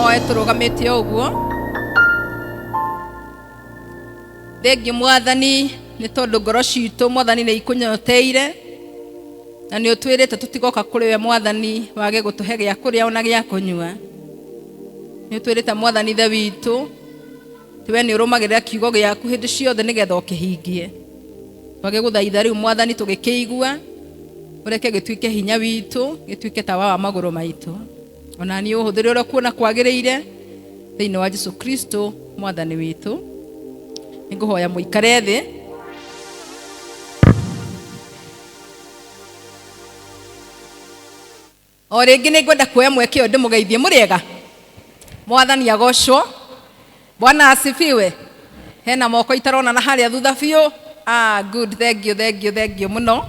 Tũhoe tũrũgamĩte o ũguo. Thengiũ Mwathani nĩ tondũ ngoro citũ Mwathani nĩ ikũnyoteire na nĩ ũtwĩrĩte tũtigoka kũrĩ we Mwathani wage gũtũhe gĩa kũrĩa ona gĩa kũnyua. Nĩ ũtwĩrĩte Mwathani Ithe witũ atĩ we nĩ ũrũmagĩrĩra kiugo gĩaku hĩndĩ ciothe nĩgetha ũkĩhingie. Twagĩgũthaitha rĩu Mwathani tũgĩkĩigua ũreke gĩtuĩke hinya witũ, gĩtuĩke tawa wa magũrũ maitũ. Ona niĩ ũhũthĩre ũrĩa ũkuona kwagĩrĩire thĩinĩ wa Jesu Kristo Mwathani witũ. Nĩngũhoya mũikare thĩ. O rĩngĩ nĩ ngwenda kuoya mweke ũyũ ndĩmũgeithie. Mũrĩega? Mwathani agocwo. Bwana asifiwe. Hena moko itarona na harĩa thutha biũ. Ah, good, thank you, thank you, thank you mũno.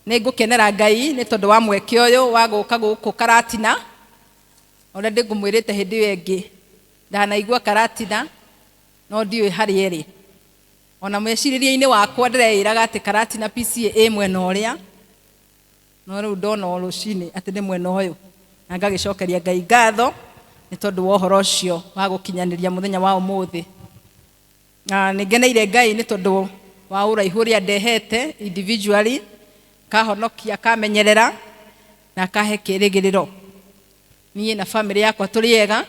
Nĩ ngũkenera Ngai nĩ tondũ wa mweke ũyũ wa gũka gũkũ Karatina. Ũrĩa ndĩngũmwĩrĩte hĩndĩ ĩyo ĩngĩ, ndanaigua Karatina no ndiũĩ harĩa ĩrĩ. Ona mecirĩria-inĩ wakwa ndĩreĩraga atĩ Karatina PCEA ĩ mwena ũrĩa. No rĩu ndona o rũcinĩ atĩ nĩ mwena ũyũ, na ngagĩcokeria Ngai ngatho nĩ tondũ wa ũhoro ũcio wa gũkinyanĩria mũthenya wa ũmũthĩ. Na nĩ ngeneire Ngai nĩ tondũ wa ũraihu ũrĩa andehete individually, akahonokia, akamenyerera na akahe kĩrĩgĩrĩro. Niĩ na bamĩrĩ yakwa tũrĩ ega,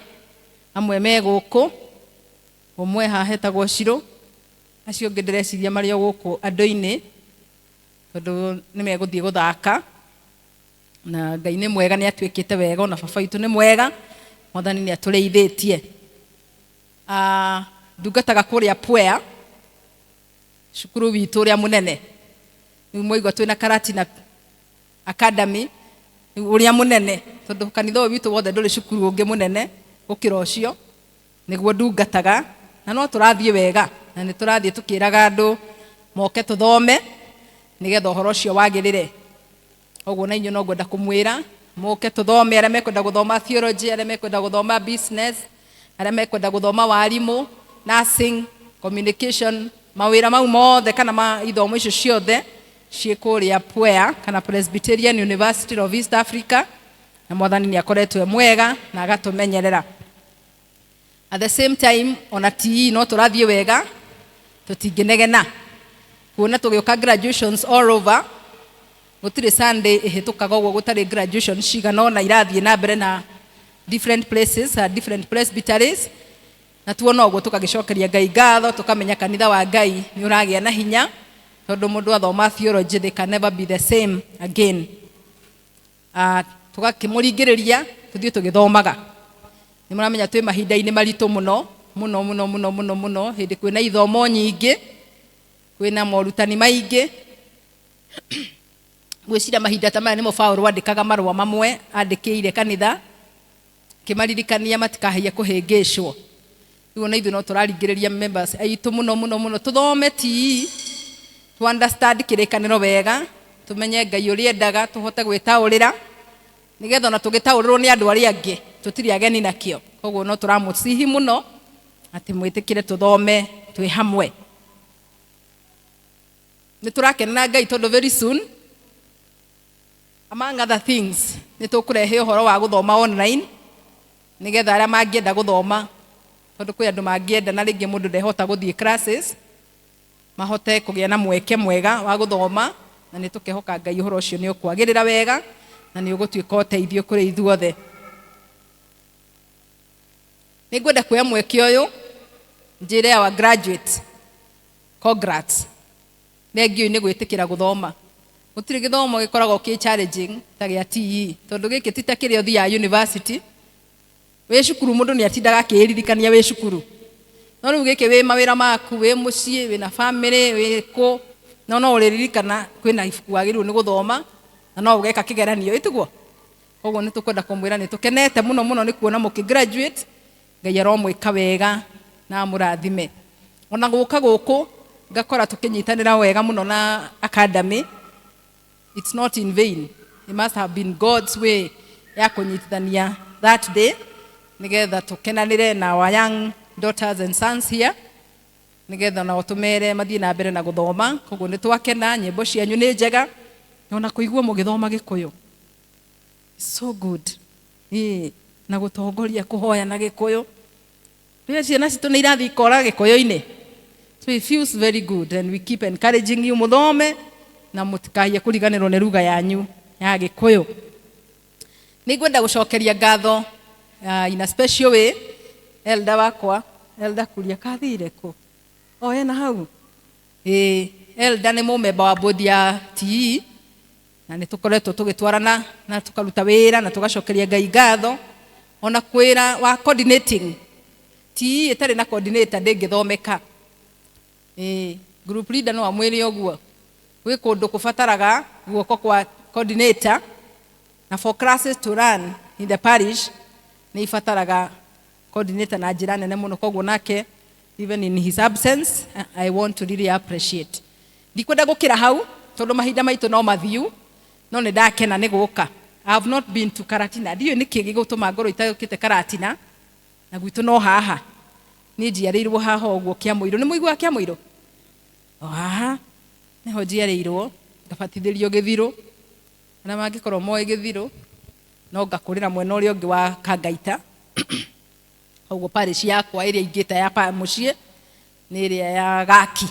amwe me gũkũ, ũmwe haha etagwo Shiro, acio angĩ ndĩreciria marĩ o gũkũ andũ-inĩ. Tondũ nĩ megũthiĩ gũthaka, na Ngai nĩ mwega, nĩ atwĩkĩte wega, ona baba witũ nĩ mwega, Mwathani nĩ atũrĩithĩtie. Ah, ndungataga kũrĩa Pwea, cukuru witũ ũrĩa mũnene. Rĩu mwaigua twĩna Karatina Academy, rĩu ũrĩa mũnene, tondũ kanitha ũyũ witũ wothe ndũrĩ cukuru ũngĩ mũnene gũkĩra ũcio. Nĩguo ndungataga, na no tũrathiĩ wega, na nĩ tũrathiĩ tũkĩraga andũ moke tũthome, nĩgetha ũhoro ũcio wagĩrĩre. Koguo na inyuĩ no ngwenda kũmwĩra, mũke tũthome, arĩa mekwenda gũthoma theology, arĩa mekwenda gũthoma business, arĩa mekwenda gũthoma warimũ, nursing, communication, mawĩra mau mothe kana ma ithomo icio ciothe ciĩ kũrĩa PUEA kana Presbyterian University of East Africa, na Mwathani nĩ akoretwo e mwega na agatũmenyerera. At the same time ona TE no tũrathiĩ wega, tũtingĩnegena. Kuona tũgĩũka graduations all over, gũtirĩ Sunday ĩhĩtũkaga ũguo gũtarĩ graduation cigana ũna irathiĩ na mbere na different places, different presbyteries. Na tuona ũguo tũkagĩcokeria Ngai ngatho, tũkamenya kanitha wa Ngai nĩ ũragĩa na hinya, tondũ mũndũ athoma theology they can never be the same again. Ah, tũgakĩmũringĩrĩria tũthiĩ tũgĩthomaga. Nĩ mũramenya twĩ mahinda-inĩ maritũ mũno mũno mũno mũno mũno mũno, hĩndĩ kwĩna ithomo nyingĩ, kwĩna morutani maingĩ. Ngwĩciria mahinda ta maya nĩmo Paũlũ andĩkaga marũa mamwe andĩkĩire kanitha, akĩmaririkania matikahaie kũhĩngĩcwo. Rĩu ona ithuĩ no tũraringĩrĩria members aitũ mũno mũno mũno tũthome TE, tũ understand kĩrĩkanĩro wega, tũmenye Ngai ũrĩa endaga, tũhote gwĩtaũrĩra, nĩgetha ona tũgĩtaũrĩrwo nĩ andũ arĩa angĩ tũtirĩ ageni nakĩo. Koguo no tũramũcihi mũno atĩ mwĩtĩkĩre tũthome twĩ hamwe. Nĩ tũrakenera Ngai tondũ very soon among other things nĩ tũkũrehe ũhoro wa gũthoma online nĩgetha arĩa mangĩenda gũthoma, tondũ kwĩ andũ mangĩenda na rĩngĩ mũndũ ndehota gũthiĩ classes, mahote kũgĩa na mweke mwega wa gũthoma, na nĩ tũkehoka Ngai ũhoro ũcio nĩ ũkwagĩrĩra wega na nĩ ũgũtuĩka ũteithio kũrĩ ithuothe. Nĩ ngwenda kuoya mweke ũyũ njĩre our graduate, congrats. Thengiũi nĩ gwĩtĩkĩra gũthoma. Gũtirĩ gĩthomo gĩkoragwo kĩ challenging ta gĩa TE, tondũ gĩkĩ ti ta kĩrĩa ũthiaga university. Wĩ cukuru mũndũ nĩ atindaga akĩĩririkania wĩ cukuru. No rĩu gĩkĩ wĩ mawĩra maku, wĩ mũciĩ, wĩna famĩlĩ, wĩ kũ, no no ũrĩririkana kwĩna ibuku wagĩrĩirwo nĩ gũthoma, na no ũgeka kĩgeranio, ĩ tiguo? Koguo nĩ tũkwenda kũmwĩra nĩ tũkenete mũno mũno nĩ kuona mũkĩ graduate. Ngai aromwĩka wega na amũrathime. Ona gũka gũkũ ngakora tũkĩnyitanĩra wega mũno na academy, it's not in vain. It must have been God's way ya kũnyitithania that day nĩgetha tũkenanĩre na our young daughters and sons here, nĩgetha nao tũmere mathiĩ na mbere na gũthoma. Koguo nĩ twakena, nyĩmbo cianyu nĩ njega, na ona kũigua mũgĩthoma Gĩkũyũ. So good. Ĩĩ. Na gũtongoria kũhoya na Gĩkũyũ. Rĩu ciana citũ nĩ irathiĩ ikora Gĩkũyũ-inĩ. So it feels very good and we keep encouraging you mũthome na mũtikahiye kũriganĩrwo nĩ ruga yanyu ya Gĩkũyũ. Nĩ ngwenda gũcokeria ngatho in a special way elder wakwa, Elder Kuria kathire kũ? O ena hau. Ĩĩ, elder nĩ mũmemba wa board ya TE na nĩ tũkoretwo tũgĩtwarana na tũkaruta wĩra na tũgacokeria Ngai ngatho ona kwĩra wa coordinating. TE ĩtarĩ na coordinator ndĩngĩthomeka. Ĩĩ, group leader no amwĩre ũguo. Gwĩ kũndũ kũbataraga guoko kwa coordinator, na for classes to run in the parish nĩ ibataraga coordinator na njĩra nene mũno. Koguo nake, even in his absence, I want to really appreciate. Ndikwenda gũkĩra hau tondũ mahinda maitũ no mathiu, no nĩ ndakena nĩ gũka. I have not been to Karatina. Ndiũĩ nĩkĩ gĩgũtũma ngorwo itagũkĩte Karatina na gwitũ no haha. Niĩ njiarĩirwo haha ũguo Kĩamũirũ. Nĩ mũiguaga Kĩamũirũ? O haha nĩho njiarĩirwo, ngabatithĩrio Gĩthirũ. Arĩa mangĩkorwo moĩ Gĩthirũ, no ngakũrĩra mwena ũrĩa ũngĩ wa Kangaita. Koguo parish yakwa ĩrĩa ingĩta ya mũciĩ nĩ ĩrĩa ya Gaki.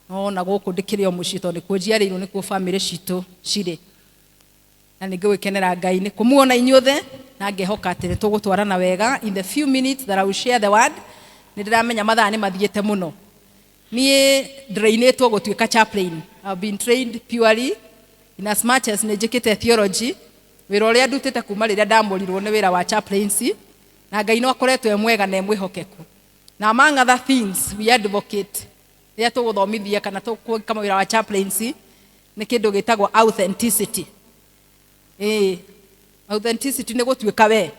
No na gũkũ ndĩkĩrĩ o mũciĩ tondũ nĩkuo njiarĩirwo, nĩkuo family citũ cirĩ. Na nĩ ngũgĩkenera Ngai nĩ kũmuona inyuothe na ngehoka atĩ nĩ tũgũtwarana wega in the few minutes that I will share the word. Nĩ ndĩramenya mathaa nĩ mathiĩte mũno. Niĩ ndĩrainĩtwo gũtuĩka chaplain. I've been trained purely in as much as nĩ njĩkĩte theology. Wĩra ũrĩa ndutĩte kuma rĩrĩa ndamũrirwo nĩ wĩra wa chaplaincy, na Ngai no akoretwo e mwega na e mwĩhokeku. Na among other things we advocate rĩrĩa tũgũthomithia kana tũgwĩka wĩra wa chaplaincy nĩ kĩndũ gĩtagwo authenticity. Ĩĩ, authenticity nĩ gũtuĩka we.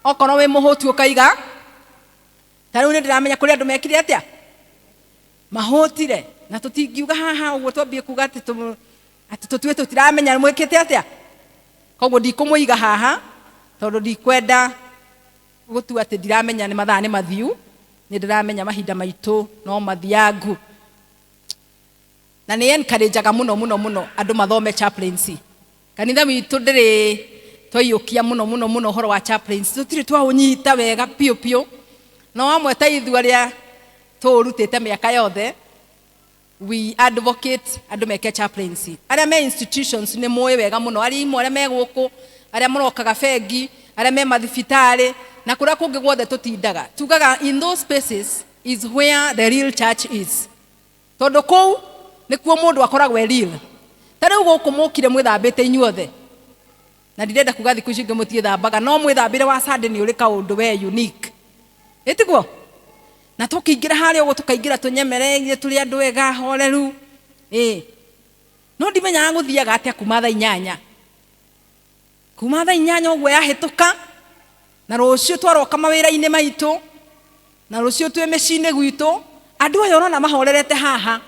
Okorwo wĩ mũhũtu ũkaiga, ta rĩu nĩ ndĩramenya kũrĩ andũ mekire atĩa? Mahũtire. Na tũtingiuga haha ũguo twambie kuga atĩ atĩ tũtue tũtiramenya mwĩkĩte atĩa. Koguo ndikũmũiga haha tondũ ndikwenda gũtua atĩ ndiramenya nĩ mathaa nĩ mathiu. Nĩ ndĩramenya mahinda maitũ no mathiangu. Na nĩ encourageaga mũno mũno mũno andũ mathome chaplaincy. Kanitha witũ ndĩrĩ twaiyũkia mũno mũno mũno ũhoro wa chaplaincy, tũtirĩ twaũnyita wega piũ piũ. No amwe ta ithuĩ arĩa tũũrutĩte mĩaka yothe, we advocate andũ meke chaplaincy. Arĩa me institutions nĩ moĩ wega mũno, arimũ arĩa me gũkũ, arĩa marokaga bengi, arĩa me mathibitarĩ na kũrĩa kũngĩ guothe tũtindaga, tugaga in those spaces is where the real church is, tondũ kũu nĩkuo mũndũ akoragwo e real. Ta rĩu gũkũ mũkire mwĩthambĩte inyuothe, na ndirenda kuga thikũ ici ingĩ mũtiĩthambaga, no mwĩthambĩre wa Sunday nĩ ũrĩ kaũndũ we unique, ĩtiguo? Na tũkĩingĩra harĩa ũguo tũkaingĩra tũnyemereire, tũrĩ andũ ega horeru. Ĩ no ndimenyaga gũthiaga atĩa kuma thaa 8, kuma thaa 8 ũguo yahĩtũka, na rũciũ twaroka mawĩra-inĩ maitũ, na rũciũ twĩ mĩciĩ-inĩ gwitũ. Andũ aya ũrona mahorerete haha,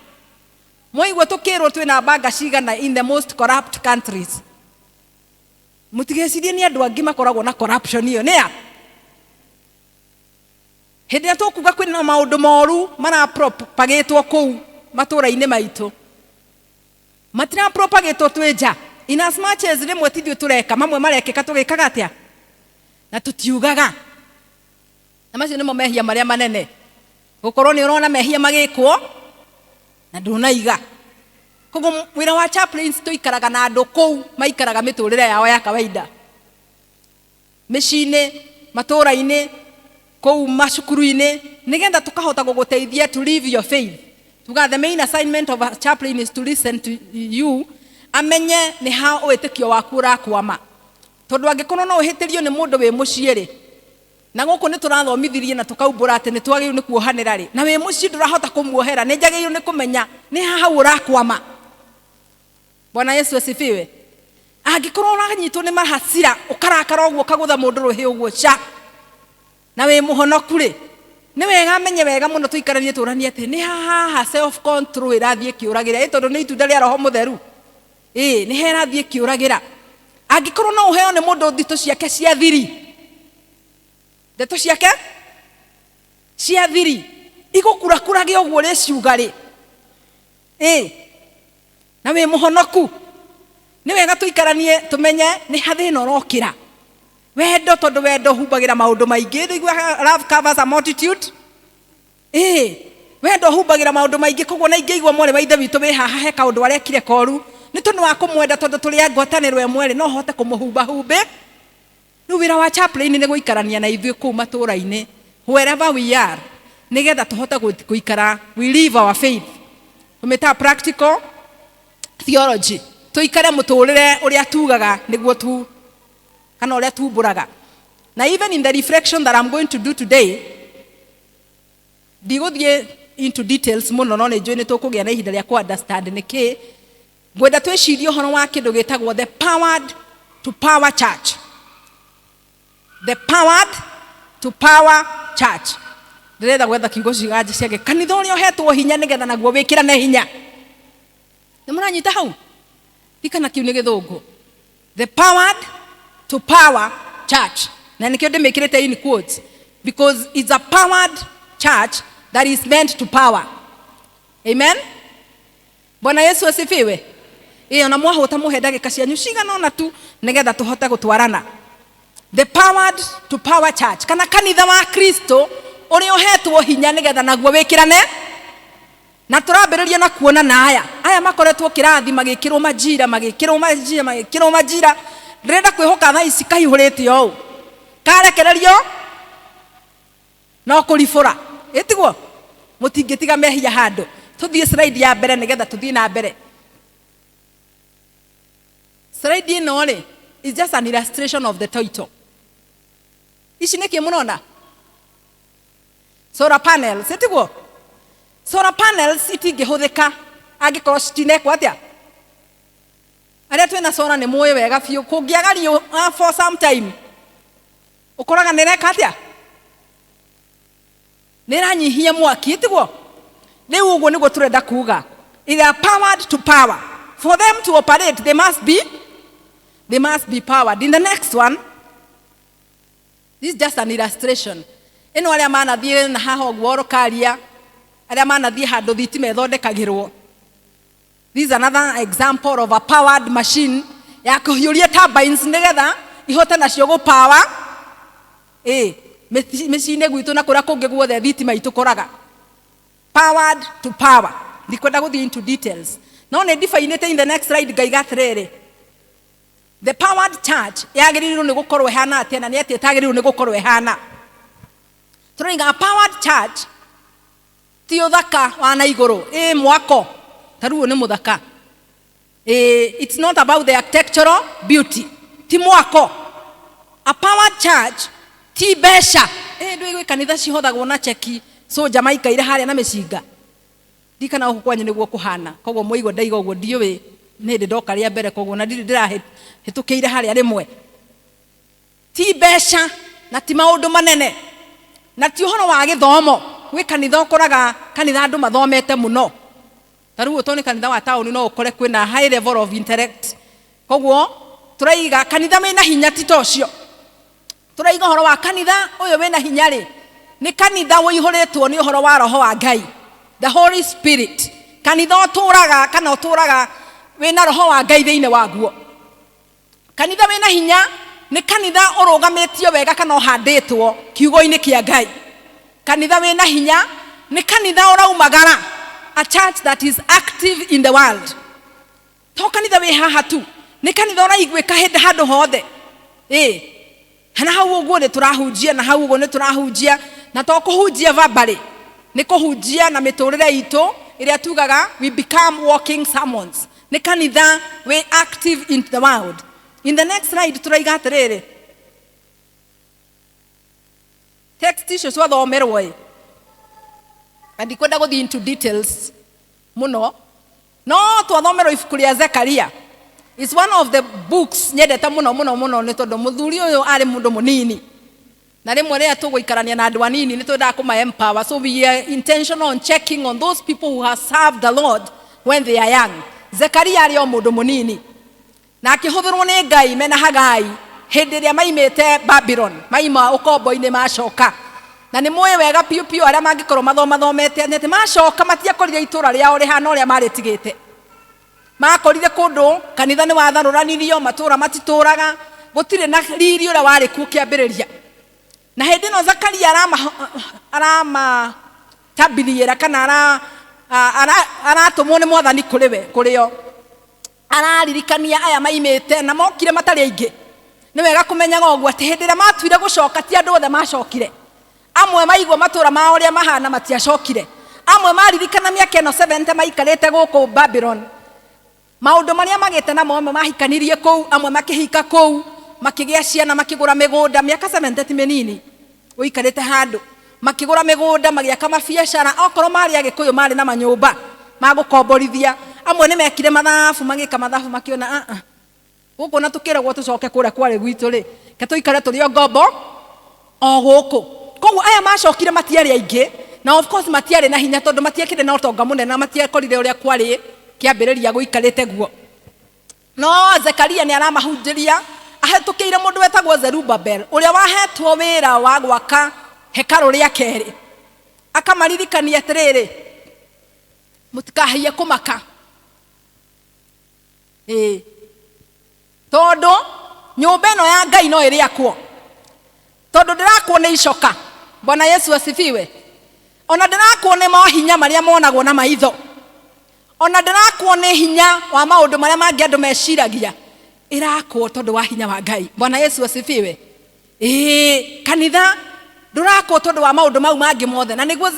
mwaigua tũkĩrwo twĩna banga cigana in the most corrupt countries, mũtigecirie nĩ andũ angĩ makoragwo na corruption ĩyo. Nĩa hĩndĩ ĩrĩa tũkuga kwĩna maũndũ moru marapropagĩtwo kũu matũũra-inĩ maitũ, matirapropagĩtwo twĩ nja, in as much as rĩmwe ti ithuĩ tũreka, mamwe marekĩka tũgĩkaga atĩa na tũtiugaga. Na macio nĩmo mehia marĩa manene, gũkorwo nĩ ũrona mehia magĩkwo na ndũnaiga. Koguo wĩra wa chaplains, tũikaraga na andũ kũu maikaraga mĩtũrĩre yao ya kawaida, mĩciĩ-inĩ, matũũra-inĩ, kũu macukuru-inĩ, nĩgetha tũkahota gũgũteithia to live your faith. Tuga the main assignment of a chaplain is to listen to you, amenye nĩ ha wĩtĩkio waku ũrakwama, tondũ angĩkorwo no ũhĩtĩrio nĩ mũndũ wĩ mũciĩ rĩ, na gũkũ nĩ tũrathomithirie na tũkaumbũra atĩ nĩ twagĩrĩirwo nĩ kuohanĩra rĩ, na wĩ mũciĩ ndũrahota kũmuohera, nĩ njagĩrĩirwo nĩ kũmenya nĩ ha hau ũrakwama. Bwana Yesu asifiwe. Angĩkorwo ũranyitwo nĩ mahasira, ũkarakara ũguo, ũkagũtha mũndũ rũhĩ ũguo ca, na wĩ mũhonoku rĩ, nĩ wega amenye wega mũno, tũikaranie tũranie atĩ nĩ haha self control ĩrathiĩ ĩkĩũragĩra, ĩ tondũ nĩ itunda rĩa Roho Mũtheru. Ĩ nĩ he ĩrathiĩ ĩkĩũragĩra. Angĩkorwo no ũheo nĩ mũndũ ndeto ciake cia thiri, ndeto ciake cia thiri igũkurakurage ũguo rĩciuga rĩ, ĩ na wĩ mũhonoku, nĩ wega tũikaranie tũmenye nĩ ha thĩna ũrokĩra. Wendo, tondũ wendo ũhumbagĩra maũndũ maingĩ. Rĩu love covers a multitude. Ĩĩ, wendo ũhumbagĩra maũndũ maingĩ. Koguo na ingĩigua mwarĩ wa ithe witũ wĩ haha he kaũndũ arekire koru, nĩ tondũ wa kũmwenda, tondũ tũrĩ a ngwatanĩro ĩmwe rĩ, no hote kũmũhumbahumbĩ. Rĩu wĩra wa chaplain nĩ gũikarania na ithuĩ kũu matũũra-inĩ, wherever we are, nĩgetha tũhote gũikara, we live our faith, tũmĩtaga practical theology, tũikare mũtũrĩre ũrĩa tugaga nĩguo tu kana ũrĩa tumbũraga. Na even in the reflection that I'm going to do today, ndigũthiĩ into details mũno, no nĩ njũĩ nĩ tũkũgĩa na ihinda rĩa kũ understand nĩkĩ ngwenda twĩcirie ũhoro wa kĩndũ gĩtagwo the powered to power church. The powered to power church. Ndĩrenda gwetha kiugo ciganja ciake, kanitha ũrĩa ũhetwo hinya nĩgetha naguo wĩkĩrane hinya. Nĩ mũranyita hau? Ndikana kiu nĩ gĩthũngũ. The powered to power church, na nĩkĩo ndĩmĩkĩrĩte in quotes, because it's a powered church that is meant to power. Amen. Bwana Yesu asifiwe. Ĩyo na mwahũta, mũhe ndagĩka cianyu cigana ũna tu nĩgetha tũhote gũtwarana. The powered to power church, kana kanitha wa Kristo ũrĩa ũhetwo hinya nĩgetha naguo wĩkĩrane. Na tũrambĩrĩria na kuona na aya makoretwo kĩrathi magĩkĩrwo majira, magĩkĩrwo majira, magĩkĩrwo majira. Ndĩrenda kwĩhoka thaa ici kaihũrĩte ũũ, karekererio no kũribũra, ĩtiguo mũtingĩtiga mehia handũ. Tũthiĩ slide ya mbere nĩgetha tũthiĩ na mbere. Slide ĩno rĩ is just an illustration of the title. Ici nĩkĩ mũrona? Solar panels, ĩtiguo? Solar panels itingĩhũthĩka angĩkorwo citinekwo atĩa. Arĩa twĩna solar nĩ mũĩ wega biũ, kũngĩaga riũa for some time, ũkoraga nĩ ĩreka atĩa? Nĩ ĩranyihia mwaki, ĩtiguo? Rĩu ũguo nĩguo tũrenda kuga. They are powered to power. For them to operate, they must be powered. In the next one, this is just an illustration. Ĩno arĩa manathiĩ na haha ũguo orokaria, arĩa manathiĩ handũ thitima ĩthondekagĩrwo, this is another example of a powered machine ya kũhiũria turbines nĩgetha ihote nacio gũpawa ĩ mĩciĩ-inĩ gwitũ na kũrĩa kũngĩ guothe thitima itũkoraga. Powered to power. Ndikwenda gũthiĩ into details, no nĩ ndibainĩte. In the next slide ngaiga atĩrĩrĩ, the powered church yagĩrĩirwo nĩ gũkorwo ĩhana atĩa, na nĩ atĩa ĩtagĩrĩirwo nĩ gũkorwo ĩhana? Tũroiga a powered church ti ũthaka wa na igũrũ, ĩ mwako ta rĩu ũyũ nĩ mũthaka. Ĩ, it's not about the architectural beauty, ti mwako. A powered church ti mbeca. Ĩ ndũĩ gwĩ kanitha cihothagwo na cheki, soja maikaire harĩa na mĩcinga. Ndikana gũkũ kwanyu nĩguo kũhana, koguo mũigua ndaiga ũguo, ndiũĩ nĩ hĩndĩ ndoka rĩa mbere, koguo na ndirĩ ndĩrahĩtũkĩire harĩa rĩmwe. Ti mbeca na ti maũndũ manene na ti ũhoro wa gĩthomo. Gwĩ kanitha ũkoraga kanitha andũ mathomete mũno, ta rĩu ũtoo nĩ kanitha wa taũni, no ũkore kwĩna high level of intellect. Koguo tũraiga kanitha wĩna hinya ti ta ũcio. Tũraiga ũhoro wa kanitha ũyũ wĩna hinya rĩ, nĩ kanitha ũihũrĩtwo nĩ ũhoro wa roho wa Ngai, the Holy Spirit, kanitha ũtũraga kana ũtũraga wĩna roho wa Ngai thĩinĩ waguo. Kanitha wĩna hinya nĩ kanitha ũrũgamĩtio wega kana ũhandĩtwo kiugo-inĩ kĩa Ngai. Kanitha wĩna hinya nĩ kanitha ũraumagara, a church that is active in the world. To kanitha wĩ haha tu, nĩ kanitha ũraiguĩka hĩndĩ handũ hothe. Ĩ na hau ũguo nĩ tũrahunjia, na hau ũguo nĩ tũrahunjia, na to kũhunjia verbally, nĩ kũhunjia na mĩtũrĩre itũ ĩrĩa tugaga we become walking sermons. Nĩ kanitha wĩ active in the world. In the next slide tũraiga atĩrĩrĩ, text icio ciathomerwo ĩ, na ndikwenda gũthiĩ into details mũno, no twathomerwo ibuku rĩa Zekaria. Is one of the books nyendete mũno mũno mũno, nĩ tondũ mũthuri ũyũ arĩ mũndũ mũnini, na rĩmwe rĩrĩa tũgũikarania na andũ anini nĩ twendaga kũma empower. So we are intentional on checking on those people who have served the Lord when they are young. Zekaria arĩ o mũndũ mũnini na akĩhũthĩrwo nĩ Ngai mena Hagai hĩndĩ ĩrĩa maimĩte Babylon, maima ũkombo-inĩ macoka. Na nĩ mũĩ wega piũ piũ, arĩa mangĩkorwo mathomathomete, atĩ macoka matiakorire itũra rĩao rĩhana ũrĩa marĩtigĩte. Makorire kũndũ kanitha nĩ watharũranirio, matũra matitũraga, Gũtirĩ na riri ũrĩa warĩ kuo kĩambĩrĩria. Na hĩndĩ ĩno Zakaria aramatabiriĩra kana aratũmwo nĩ Mwathani kũrĩ we, kũrĩ o. Araririkania aya maimĩte na mokire matarĩ aingĩ. Nĩ wega kũmenyaga ũguo atĩ hĩndĩ ĩrĩa matuire gũcoka ti andũ othe macokire. Amwe maigua matũra mao ũrĩa mahana matiacokire. Amwe maririkana mĩaka ĩno 70 maikarĩte gũkũ Babylon. Maũndũ marĩa magĩte namo, amwe mahikanirie kũu, amwe makĩhika kũu, makĩgĩa ciana, makĩgũra mĩgũnda. Mĩaka 70 ti mĩnini ũikarĩte handũ. Makĩgũra mĩgũnda, magĩaka mabiacara. Okorwo marĩ Agĩkũyũ marĩ na manyũmba ma gũkomborithia. Amwe nĩ mekire mathabu, magĩka mathabu makĩona a gũkũ na tũkĩragwo tũcoke kũrĩa kwarĩ gwitũ rĩ, ke tũikare tũrĩ o ngombo o gũkũ. Koguo aya macokire matiarĩ aingĩ, na of course matiarĩ na hinya tondũ matiakĩrĩ na ũtonga mũnene na matiakorire ũrĩa kwarĩ kĩambĩrĩria gũikarĩte guo. No Zekaria nĩ aramahunjĩria ahĩtũkĩire mũndũ wetagwo Zerubabel ũrĩa wahetwo wĩra wa gwaka hekarũ rĩa kerĩ. Akamaririkania atĩrĩrĩ, mũtikahaiye kũmaka. Ĩĩ, tondũ nyũmba ĩno ya Ngai no ĩrĩakwo, tondũ ndĩrakwo nĩ icoka. Bwana Yesu asifiwe. Ona ndĩrakwo nĩ mohinya marĩa monagwo na maitho, ona ndĩrakwo nĩ hinya wa maũndũ marĩa mangĩ andũ meciragia, ĩrakwo tondũ wa hinya wa Ngai. Bwana Yesu asifiwe. Ĩĩ, kanitha ndũrakwo tondũ wa maũndũ mau mangĩ mothe. Na nĩguo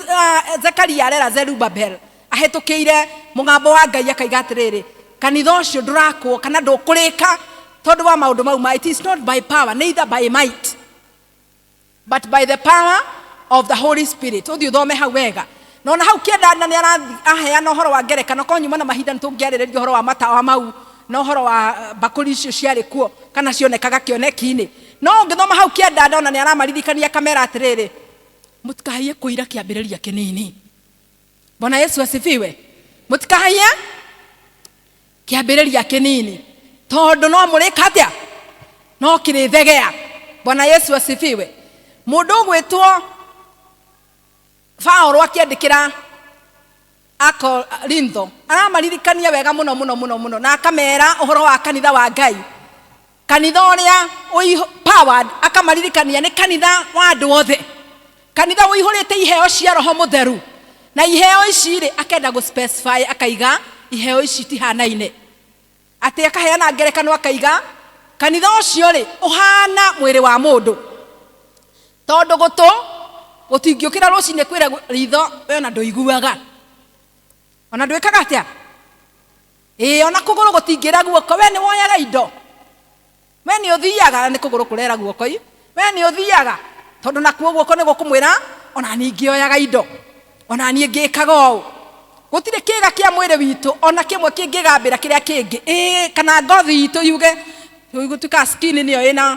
Zekaria arera Zerubabel ahĩtũkĩire mũgambo wa Ngai akaiga atĩrĩrĩ, kanitha ũcio ndũrakwo kana ndũkũrĩka tondũ wa maũndũ mau ma, it is not by power neither by might but by the power of the Holy Spirit. Ũthiĩ ũthome hau wega. Na ona hau kĩendana nĩ aheana ũhoro wa ngerekano, korwo nyuma na mahinda nĩ tũngĩarĩrĩria ũhoro wa matawa mau na ũhoro wa mbakũri icio ciarĩ kuo kana cionekaga kĩoneki-inĩ. No ũngĩthoma hau kĩendana, ona nĩ aramaririkania akamera atĩrĩrĩ, mũtikahaiye kũira kĩambĩrĩria kĩnini. Bwana Yesu asifiwe. Mũtikahaiye kĩambĩrĩria kĩnini tondũ no mũrĩka atĩa, no kĩrĩthegea. Bwana Yesu asifiwe. Mũndũ ũgwĩtwo Paũlũ akĩandĩkĩra Akorintho aramaririkania wega mũno mũno mũno mũno, na akamera ũhoro wa kanitha wa Ngai, kanitha ũrĩa powered. Akamaririkania nĩ kanitha wa andũ othe, kanitha ũihũrĩte iheo cia Roho Mũtheru. Na iheo ici rĩ, akenda gũ specify, akaiga iheo ici itihanaine, atĩ akaheana ngerekano akaiga kanitha ũcio rĩ ũhana mwĩrĩ wa mũndũ, tondũ gũtũ gũtingĩũkĩra rũcinĩ kwĩra ritho, we ona ndũiguaga, ona ndwĩkaga atĩa. Ĩĩ, ona kũgũrũ gũtingĩra guoko, we nĩ woyaga indo, we nĩ ũthiaga. Nĩ kũgũrũ kũrera guoko i, we nĩ ũthiaga, tondũ nakuo guoko nĩ gũkũmwĩra ona niĩ ngĩoyaga indo, ona niĩ ngĩkaga ũũ. Gũtirĩ kĩga kĩa mwĩrĩ witũ ona kĩmwe kĩngĩgambĩra kĩrĩa kĩngĩ. Ĩĩ, kana ngothi itũ yuge gũtuĩka skin nĩyo ĩna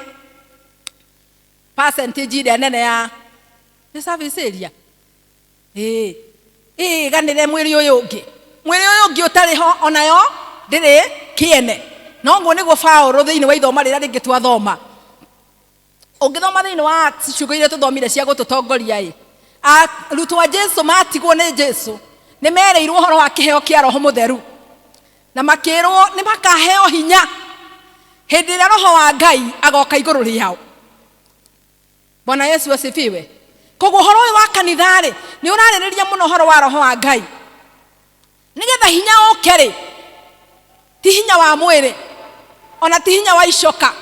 percentage ĩrĩa nene ya nĩ service area. Ĩĩ, ĩganĩre mwĩrĩ ũyũ ũngĩ, mwĩrĩ ũyũ ũngĩ ũtarĩ ho onayo ndĩrĩ kĩene. Na ũguo nĩguo Paũlũ thĩinĩ wa ithoma rĩrĩa rĩngĩ twathoma, ũngĩthoma thĩinĩ wa Acts, ciugo iria tũthomire cia gũtũtongoria ĩ, arutwo a Jesu matigwo nĩ Jesu nĩ mereirwo ũhoro wa kĩheo kĩa Roho Mũtheru, na makĩrwo nĩ makaheo hinya hĩndĩ ĩrĩa Roho wa Ngai agoka igũrũ rĩao. Bwana Yesu asifiwe. Koguo ũhoro ũyũ wa kanitha rĩ nĩ ũrarĩrĩria mũno ũhoro wa Roho wa Ngai, nĩgetha hinya ũke rĩ, ti hinya wa mwĩrĩ, ona ti hinya wa icoka,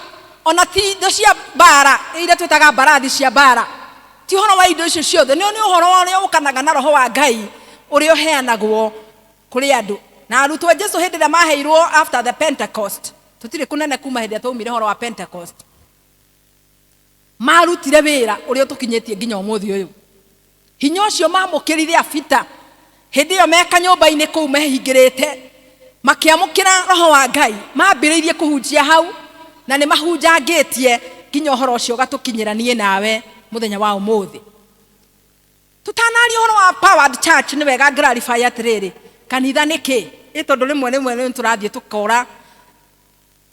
ona ti indo cia mbara iria twĩtaga mbarathi cia mbara, ti ũhoro wa indo icio ciothe, nĩ ũhoro ũrĩa ũkanaga na Roho wa Ngai ũrĩa ũheanagwo kũrĩ andũ. Na arutwo a Jesu hĩndĩ ĩrĩa maheirwo after the Pentecost, tũtirĩ kũnene kuma hĩndĩ ĩrĩa twaumire ũhoro wa Pentecost, marutire wĩra ũrĩa ũtũkinyĩtie nginya ũmũthĩ ũyũ. Hinya ũcio mamũkĩrire abita hĩndĩ ĩyo me kanyũmba-inĩ kũu mehingĩrĩte, makĩamũkĩra Roho wa Ngai, mambĩrĩirie kũhunjia hau, na nĩ mahunjangĩtie nginya ũhoro ũcio ũgatũkinyĩra niĩ nawe mũthenya wa ũmũthĩ. Tũtanaria ũhoro wa powered church, nĩ wega clarify atĩrĩrĩ, kanitha nĩ kĩ? Ĩ tondũ rĩmwe rĩmwe nĩ tũrathiĩ tũkora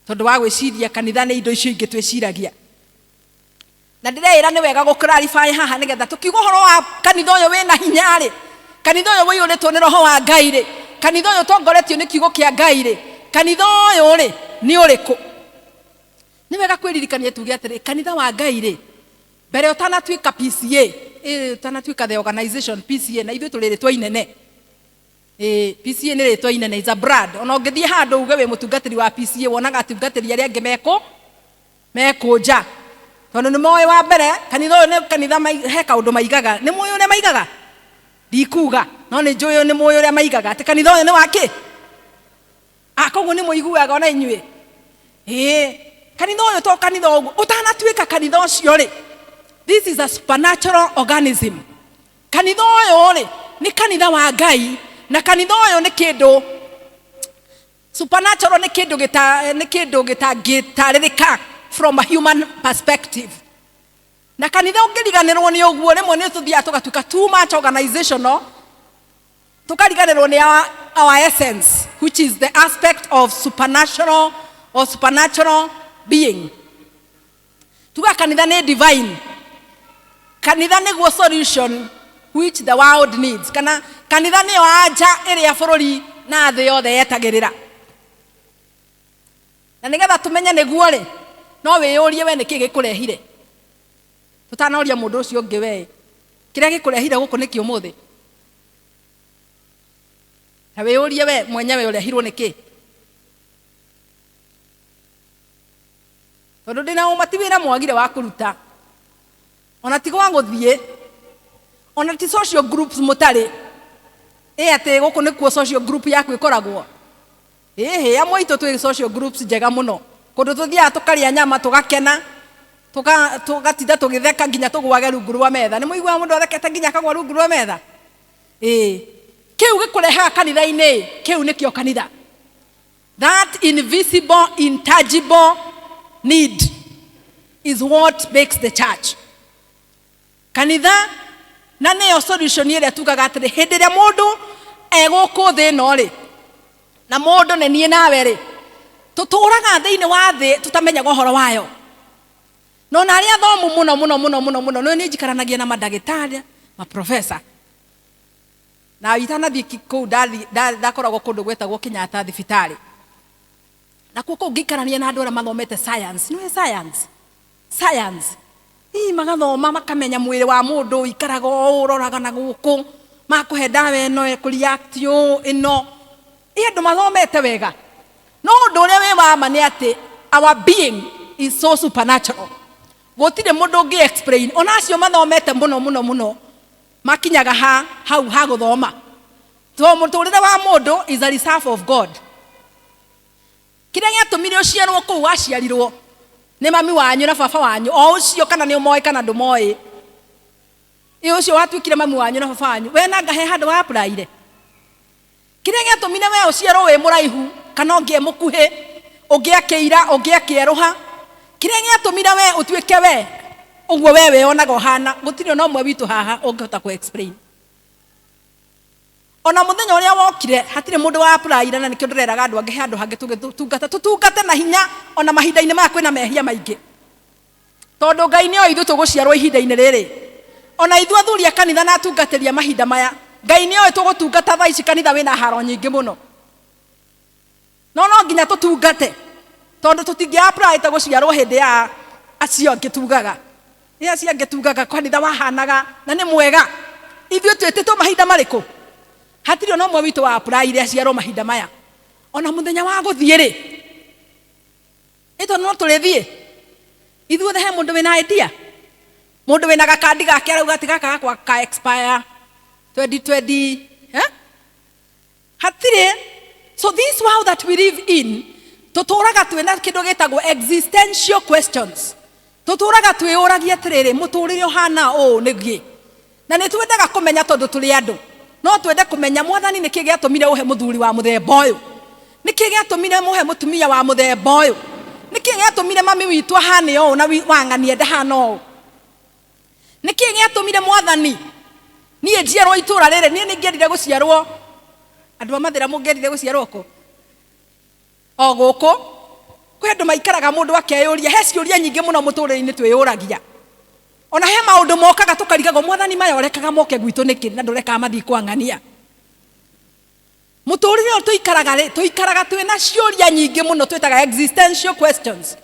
tondũ wa gwĩciria kanitha nĩ indo icio ingĩ twĩciragia. Na ndĩreĩra nĩ wega gũ clarify haha, nĩgetha tũkiuga ũhoro wa kanitha ũyũ wĩna hinya rĩ, kanitha ũyũ ũiyũrĩtwo nĩ Roho wa Ngai rĩ, kanitha ũyũ ũtongoretio nĩ kiugo kĩa Ngai rĩ, kanitha ũyũ rĩ nĩ ũrĩkũ? Nĩ wega kwĩririkania tuge atĩrĩ, kanitha wa Ngai rĩ, mbere ũtanatuĩka PCA, ũtanatuĩka the organization PCA, na ithuĩ tũrĩ rĩtwa inene. PCA nĩ rĩtwa inene, is a brand. Ona ũngĩthiĩ handũ uge wĩ mũtungatĩri wa PCA, wonaga atungatĩri arĩa angĩ mekũnja. Tondũ nĩ moĩ wa mbere, kanitha ũyũ nĩ kanitha he kaũndũ maigaga. Nĩ mũĩ ũrĩa maigaga? Ndikuga, no nĩ njũĩ nĩ mũĩ ũrĩa maigaga. Atĩ kanitha ũyũ nĩ wa kĩ? Koguo nĩ mũiguaga ona inyuĩ. Kanitha ũyũ to kanitha ũguo. Ũtanatuĩka kanitha ũcio rĩ, this is a supernatural organism. Kanitha ũyũ rĩ, nĩ kanitha wa Ngai, na kanitha ũyũ nĩ kĩndũ supernatural, nĩ kĩndũ gĩta, nĩ kĩndũ gĩtangĩtarĩrĩka from a human perspective. Na kanitha ũngĩriganĩrwo nĩ ũguo, rĩmwe nĩ tũthiaga tũgatuĩka too much organizational, tũkariganĩrwo nĩ our essence, which is the aspect of supernatural or supernatural being. Tuga kanitha nĩ divine. Kanitha nĩguo solution which the world needs. Kana kanitha nĩyo anja ĩrĩa bũrũri na thĩ yothe yetagĩrĩra. Na nĩgetha tũmenye nĩguo rĩ, no wĩyũrie we nĩkĩ gĩkũrehire. Tũtanoria mũndũ ũcio ũngĩ we, kĩrĩa gĩkũrehire gũkũ nĩkĩ ũmũthĩ? Ta wĩyũrie we mwenyewe ũrehirwo nĩkĩ? Tondũ ndĩna ũma ti wĩra mwagire wa kũruta, ona ti gwa gũthiĩ, ona ti social groups mũtarĩ. Ĩ atĩ gũkũ nĩkuo social group yaku ĩkoragwo? Ĩhĩ, amwe aitũ twĩ social groups njega mũno. Kũndũ tũthiaga tũkarĩa nyama, tũgakena, tũgatinda tũgĩtheka nginya tũgwage rungu rwa metha. Nĩ mũiguaga mũndũ athekete nginya akagwa rungu rwa metha? Ĩĩ. Kĩu gĩkũrehaga kanitha-inĩ, kĩu nĩkĩo kanitha. That invisible, intangible need is what makes the church. Kanitha na nĩyo solution ĩrĩa tugaga atĩrĩ, hĩndĩ ĩrĩa mũndũ e gũkũ thĩ ĩno rĩ, na mũndũ nĩ niĩ nawe rĩ, tũtũraga thĩinĩ wa thĩ tũtamenyaga ũhoro wayo. Na ona arĩa athomu mũno mũno mũno mũno mũno, nĩ niĩ njikaranagia na mandagĩtarĩ, maprofesa. Na itanathiĩ kũu ndakoragwo kũndũ gwetagwo Kenyatta thibitarĩ. Na kuo kũu ngĩikarania na andũ arĩa mathomete science. Nĩũĩ science? Science. Ii magathoma makamenya mwĩrĩ wa mũndũ ũikaraga ũũ, ũroraga na gũkũ, makũhe ndawa ĩno ĩkũ-react ũũ, ĩno. Ĩ andũ mathomete wega. No ũndũ ũrĩa wĩ wa ma nĩ atĩ our being is so supernatural. Gũtirĩ mũndũ ũngĩ explain. Ona acio mathomete mũno mũno mũno makinyaga hau ha gũthoma. To mũtũrĩre wa mũndũ is a reserve of God. Kĩrĩa gĩatũmire ũciarwo kũu waciarirwo nĩ mami wanyu na baba wanyu, o ũcio kana nĩ ũmoĩ kana ndũmoĩ. Ĩ ũcio watuĩkire mami wanyu na baba wanyu, we nanga he handũ wa apply-ire? Kĩrĩa gĩatũmire we ũciarwo wĩ mũraihu kana ũngĩ e mũkuhĩ, ũngĩ akĩira, ũngĩ akĩerũha, kĩrĩa gĩatũmire we ũtuĩke we ũguo we wĩyonaga ũhana, gũtirĩ ona ũmwe witũ haha ũngĩhota kũ explain. Ona mũthenya ũrĩa wokire hatirĩ mũndũ wa apply-ire, na nĩkĩo ndĩreraga andũ angĩ he handũ hangĩ tũgĩtungata, tũtungate na hinya ona mahinda-inĩ maya kwĩna mehia maingĩ. Tondũ Ngai nĩoĩ ithuĩ tũgũciarwo ihinda-inĩ rĩrĩ. Ona ithuĩ athuri a kanitha na atungatĩri a mahinda maya, Ngai nĩoĩ tũgũtungata thaa ici kanitha wĩna haro nyingĩ mũno. No no nginya tũtungate, tondũ tũtingĩ apply ta gũciarwo hĩndĩ ya acio angĩ tugaga. Nĩ acio angĩ tugaga kanitha wahanaga na nĩ mwega. Ithuĩ twĩtĩtwo mahinda marĩkũ? Hatirĩ ona ũmwe witũ wa apply-ire aciarwo mahinda maya. Ona mũthenya wa gũthiĩ rĩ, ĩ tondũ no tũrĩthiĩ ithuothe, he mũndũ wĩna idea? Mũndũ wĩna gakandi gake arauga atĩ gaka gakwa ka expire 2020, eh? Hatirĩ. So this world that we live in, tũtũraga twĩna kĩndũ gĩtagwo existential questions. Tũtũraga twĩyũragia atĩrĩrĩ, mũtũrĩre ũhana ũũ nĩkĩ? Na nĩ twendaga kũmenya tondũ tũrĩ andũ. No twende kũmenya Mwathani nĩkĩ gĩatũmire ũhe mũthuri wa mũthemba ũyũ? Nĩkĩ gĩatũmire mũhe mũtumia wa mũthemba ũyũ? Nĩkĩ gĩatũmire mami witũ ahane ũũ na wang'ania ndahana ũũ? Nĩkĩ gĩatũmire Mwathani niĩ njiarwo itũra rĩrĩ? Niĩ nĩngĩendire gũciarwo, andũ a Mathĩra mũngĩendire gũciarwo kũ? O gũkũ. Kwĩ andũ maikaraga mũndũ akeyũria, he ciũria nyingĩ mũno mũtũrĩre-inĩ twĩyũragia. Ona he maũndũ mokaga tũkarigagwo, Mwathani maya ũrekaga moke gwitũ nĩkĩ na ndũrekaga mathiĩ kwang'ania? Mũtũrĩre ũyũ tũikaraga rĩ, tũikaraga twĩna ciũria nyingĩ mũno twĩtaga existential questions.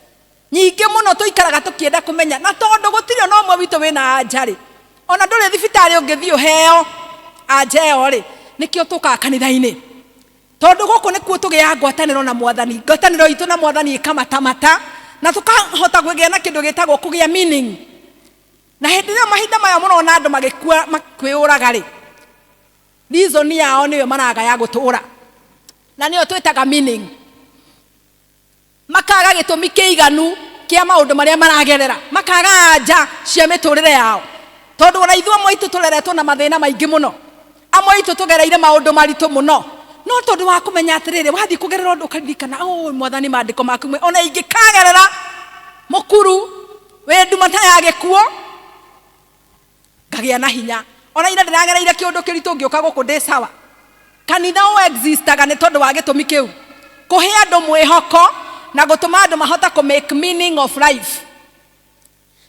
Nyingĩ mũno tũikaraga tũkĩenda kũmenya, na tondũ gũtirĩ ona ũmwe witũ wĩna anja rĩ, ona ndũrĩ thibitarĩ ũngĩthiĩ ũheo anja ĩyo rĩ, nĩkĩo tũkaga kanitha-inĩ. Tondũ gũkũ nĩkuo tũgĩaga ngwatanĩro na Mwathani, ngwatanĩro itũ na Mwathani ĩkamatamata, na tũkahota kũgĩa na kĩndũ gĩtagwo kũgĩa meaning. Na hĩndĩ ĩyo mahinda maya mũrona andũ magĩkua kwĩyũraga rĩ, reason yao nĩyo maraga ya gũtũra, na nĩyo twĩtaga meaning. Makaga gĩtũmi kĩiganu kĩa maũndũ marĩa maragerera, makaga anja cia mĩtũrĩre yao. Tondũ ona ithuĩ amwe aitũ tũreretwo na mathĩna maingĩ mũno, amwe aitũ tũgereire maũndũ maritũ mũno, no tondũ wa kũmenya atĩrĩrĩ, wathiĩ kũgerera ũndũ ũkaririkana, oh, Mwathani, maandĩko maku ona ingĩkagerera mũkuru wĩ nduma ta ya gĩkuũ, ngagĩa na hinya. Ona ira ndĩragereire kĩũndũ kĩritũ, ngĩũka gũkũ ndĩ sawa. Kanitha ũ existaga nĩ tondũ wa gĩtũmi kĩu, kũhe andũ mwĩhoko na gũtũma andũ mahota kũ make meaning of life.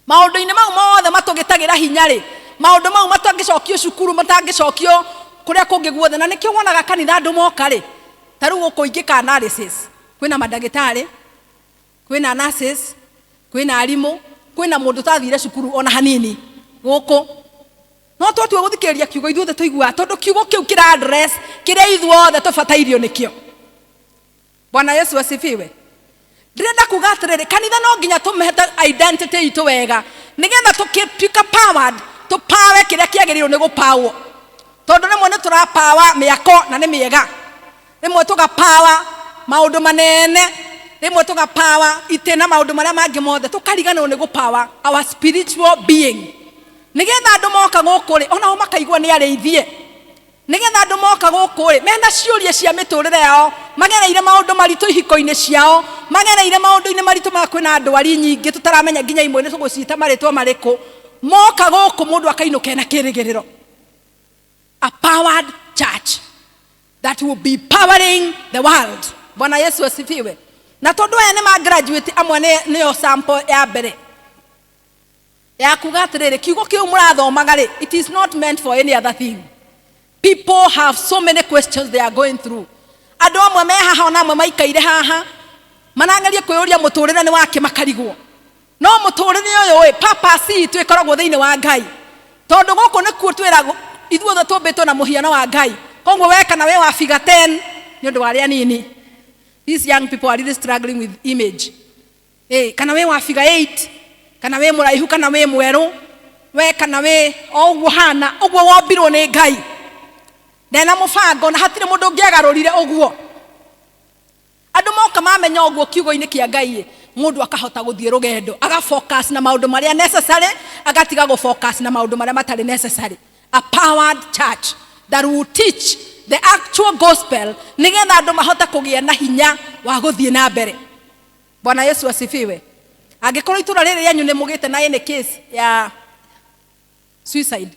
Maũndũ-inĩ mau mothe matũgĩtagĩra hinya rĩ, maũndũ mau matangĩcokio cukuru, matangĩcokio kũrĩa kũngĩ guothe. Na nĩkĩo wonaga kanitha andũ moka rĩ, ta rĩu gũkũ ingĩka analysis, kwĩna mandagĩtarĩ, kwĩna nurses, kwĩna arimũ, kwĩna mũndũ ũtathire cukuru ona hanini gũkũ. No twatua gũthikĩrĩria kiugo, ithuothe tũiguaga, tondũ kiugo kĩu kĩra address kĩrĩa ithuothe tũbatairio nĩkĩo. Bwana Yesu asifiwe. Ndĩrenda kuga atĩrĩrĩ, kanitha no nginya tũmĩhete identity itũ wega, nĩgetha tũkĩtuĩka powered, tũpawe kĩrĩa kĩagĩrĩirwo nĩ gũpawwo. Tondũ rĩmwe nĩ tũrapawa mĩako na nĩ mĩega, rĩmwe tũgapawa maũndũ manene, rĩmwe tũgapawa itĩ na maũndũ marĩa mangĩ mothe, tũkariganĩrwo nĩ gũpawa our spiritual being. Nĩgetha andũ moka gũkũ rĩ, onao makaigua nĩ arĩithie. Nĩgetha andũ moka gũkũ rĩ, mena ciũria cia mĩtũrĩre yao, magereire maũndũ maritũ ihiko-inĩ ciao, magereire maũndũ-inĩ maritũ ma kwĩna ndwari nyingĩ tũtaramenya nginya imwe nĩ tũgũciĩta marĩtwa marĩkũ. Moka gũkũ mũndũ akainũka ena kĩrĩgĩrĩro. A powered church that will be powering the world. Bwana Yesu asifiwe. Na tondũ aya nĩ ma graduate amwe, nĩyo sample ya mbere ya kuga atĩrĩrĩ, kiugo kĩu mũrathomaga rĩ, it is not meant for any other thing. People have so many questions they are going through. Andũ amwe me haha, ona amwe maikaire haha, marageria kwĩyũria mũtũrĩre nĩ wake, makarigwo. No mũtũrĩre ũyũ ĩ, purpose itũ ĩkoragwo thĩinĩ wa Ngai, tondũ gũkũ nĩkuo twĩragwo ithuothe tũmbĩtwo na mũhiano wa Ngai. Koguo we kana wĩ wa figure 10, nĩ ũndũ wa arĩa nini, these young people are really struggling with image. Kana wĩ wa figure 8, kana wĩ mũraihu, kana wĩ mwerũ, we kana wĩ o ũguo hana ũguo wombirwo nĩ Ngai ndena mũbango, na hatirĩ mũndũ ũngĩagarũrire ũguo. Andũ moka mamenya ũguo kiugo-inĩ kĩa Ngai ĩ, mũndũ akahota gũthiĩ rũgendo, agafocus na maũndũ marĩa necessary, agatiga gũfocus na maũndũ marĩa matarĩ necessary. A powered church that will teach the actual gospel, nĩgetha andũ mahote kũgĩa na hinya wa gũthiĩ na mbere. Bwana Yesu asifiwe. Angĩkorwo itũra rĩrĩ rĩanyu nĩ mũgĩte na any case ya suicide,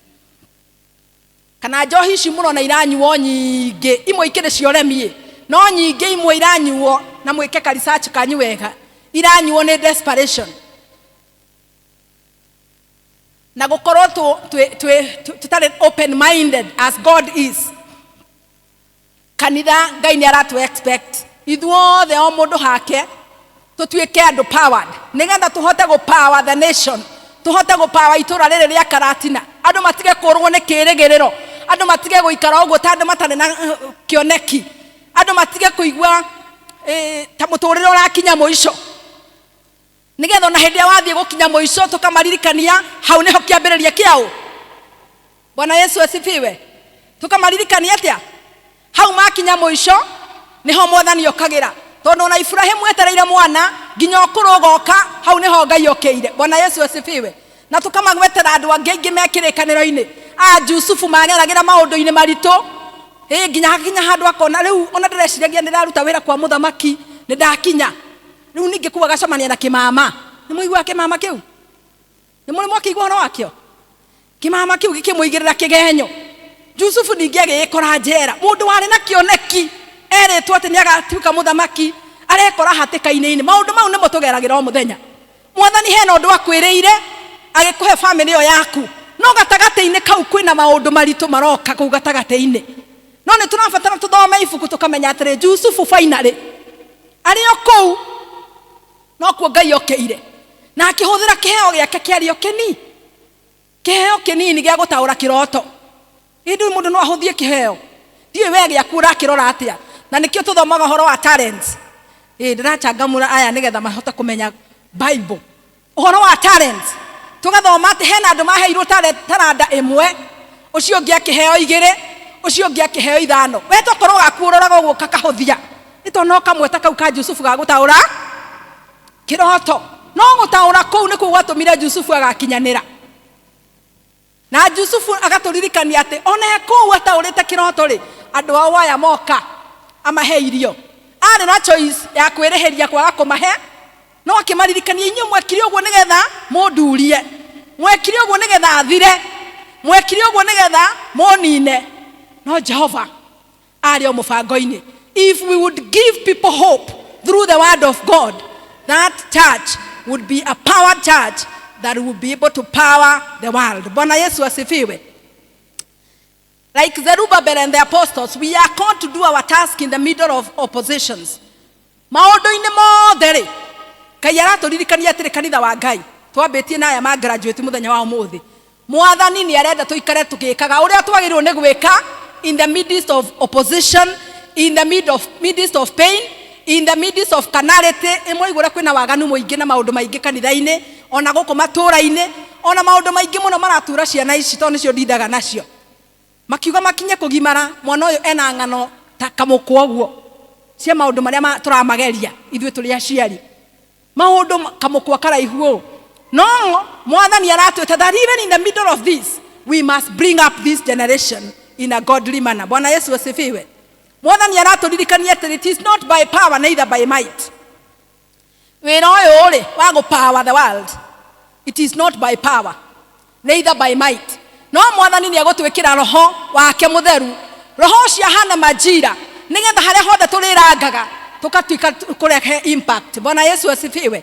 kana njohi ici mũrona iranyuo nyingĩ, imwe ikĩrĩ cia ũremi, no nyingĩ imwe iranyuo, na mwĩke ka research kanyu wega, iranyuo nĩ desperation na gũkorwo tũtarĩ open minded as God is. Kanitha, Ngai nĩ aratu expect ithuothe, o mũndũ hake, tũtuĩke andũ powered, nĩgetha tũhote gũ power the nation, tũhote gũ power itũra rĩrĩ rĩa Karatina. Andũ matige kũrwo nĩ kĩrĩgĩrĩro, andũ matige gũikara ũguo ta andũ matarĩ na kĩoneki, andũ matige kũigua ta mũtũrĩre ũrakinya mũico, nĩgetha ona hĩndĩ ĩrĩa wathiĩ gũkinya mũico, tũkamaririkania hau nĩho kĩambĩrĩria kĩaũ. Bwana Yesu asifiwe. Tũkamaririkania atĩa? Hau makinya mũico nĩho Mwathani okagĩra, tondũ ona Iburahĩmu etereire mwana nginya ũkũrũ ũgoka, hau nĩho Ngai okĩire. Bwana Yesu asifiwe. Na tũkamagwetera andũ angĩ aingĩ me kĩrĩkanĩro-inĩ, a Jusufu mageragĩra maũndũ-inĩ maritũ ĩ, nginya hakinya handũ akona rĩu ona ndĩreciragia nĩndĩraruta wĩra kwa mũthamaki, nĩ ndakinya rĩu. Ningĩ kũu agacemania na kĩmama. Nĩ mũiguaga kĩmama kĩu? Nĩ mũrĩ mwakĩigua ũhoro wakĩo? Kĩmama kĩu gĩkĩmũigĩrĩra kĩgenyo. Jusufu ningĩ agĩgĩkora njera. Mũndũ warĩ na kĩoneki, erĩtwo atĩ nĩ agatuĩka mũthamaki, arekora hatĩka-inĩ. Maũndũ mau nĩmo tũgeragĩra o mũthenya. Mwathani hena ũndũ akwĩrĩire agĩkũhe bamĩrĩ ĩyo yaku, no gatagatĩ-inĩ kau kwĩna maũndũ maritũ maroka kũu gatagatĩ-inĩ. No nĩ tũrabatara tũthome ibuku, tũkamenya atĩrĩ, Jusufu finally arĩ o kũu. Nokuo Ngai okeire na akĩhũthĩra kĩheo gĩake kĩarĩ o kĩni kĩheo kĩnini gĩa gũtaũra kĩroto. Ĩndĩ mũndũ no ahũthie kĩheo, ndiũĩ we gĩaku ũrakĩrora atĩa. Na nĩkĩo tũthomaga ũhoro wa talents. Ĩ ndĩrachangamũra aya nĩgetha mahote kũmenya Bible ũhoro wa talents. Tũgathoma atĩ hena andũ maheirwo taranda ĩmwe, ũcio ũngĩ akĩheo igĩrĩ, ũcio ũngĩ akĩheo ithano. We tokorwo gaku ũroraga ũguo ũgakahũthia, nĩ tondũ no kamwe ta kau ka Jusufu ga gũtaũra kĩroto. No gũtaũra kũu nĩkuo gwatũmire Jusufu agakinyanĩra. Na Jusufu agatũririkania atĩ ona e kũu ataũrĩte kĩroto rĩ, andũ ao aya moka amahe irio. Arĩ na choice ya kwĩrĩhĩria kwaga kũmahe, no akĩmaririkania, inyuĩ mwekire ũguo nĩgetha mũndurie, mwekire ũguo nĩgetha athire, mwekire ũguo nĩgetha mũnine. No Jehova arĩ o mũbango-inĩ. If we would give people hope through the word of God, that church would be a power church that would be able to power the world. Bwana Yesu asifiwe. Like Zerubbabel and the apostles, we are called to do our task in the middle of oppositions. Maũndũ-inĩ mothe rĩ, Ngai aratũririkania atĩrĩ, kanitha wa Ngai, twambĩtie na aya ma graduate mũthenya wa ũmũthĩ. Mwathani nĩ arenda tũikare tũgĩkaga ũrĩa twagĩrĩirwo nĩ gwĩka in the midst of opposition, in the midst of pain, in the midst of carnality. Ĩmwe igũrũ kwĩna waganu mũingĩ na maũndũ maingĩ kanitha-inĩ, ona gũkũ matũũra-inĩ, ona maũndũ maingĩ mũno maratura ciana ici tondũ nĩcio ndindaga nacio. Makiuga makinye kũgimara, mwana ũyũ ena ng'ano ta kamũkwa ũguo cia maũndũ marĩa tũramageria ithuĩ tũrĩ aciari. Maũndũ kamũkwa karaihu ũũ. No Mwathani aratwĩta that even in the middle of this, we must bring up this generation in a godly manner. Bwana Yesu asifiwe. Mwathani aratũririkania atĩ it is not by power neither by might. Wĩra ũyũ rĩ wa gũ power the world, it is not by power neither by might. No Mwathani nĩ egũtwĩkĩra roho wake mũtheru, roho ũcio ahana majira, nĩgetha harĩa hothe tũrĩrangaga tũgatuĩka kũrehe impact. Bwana Yesu asifiwe.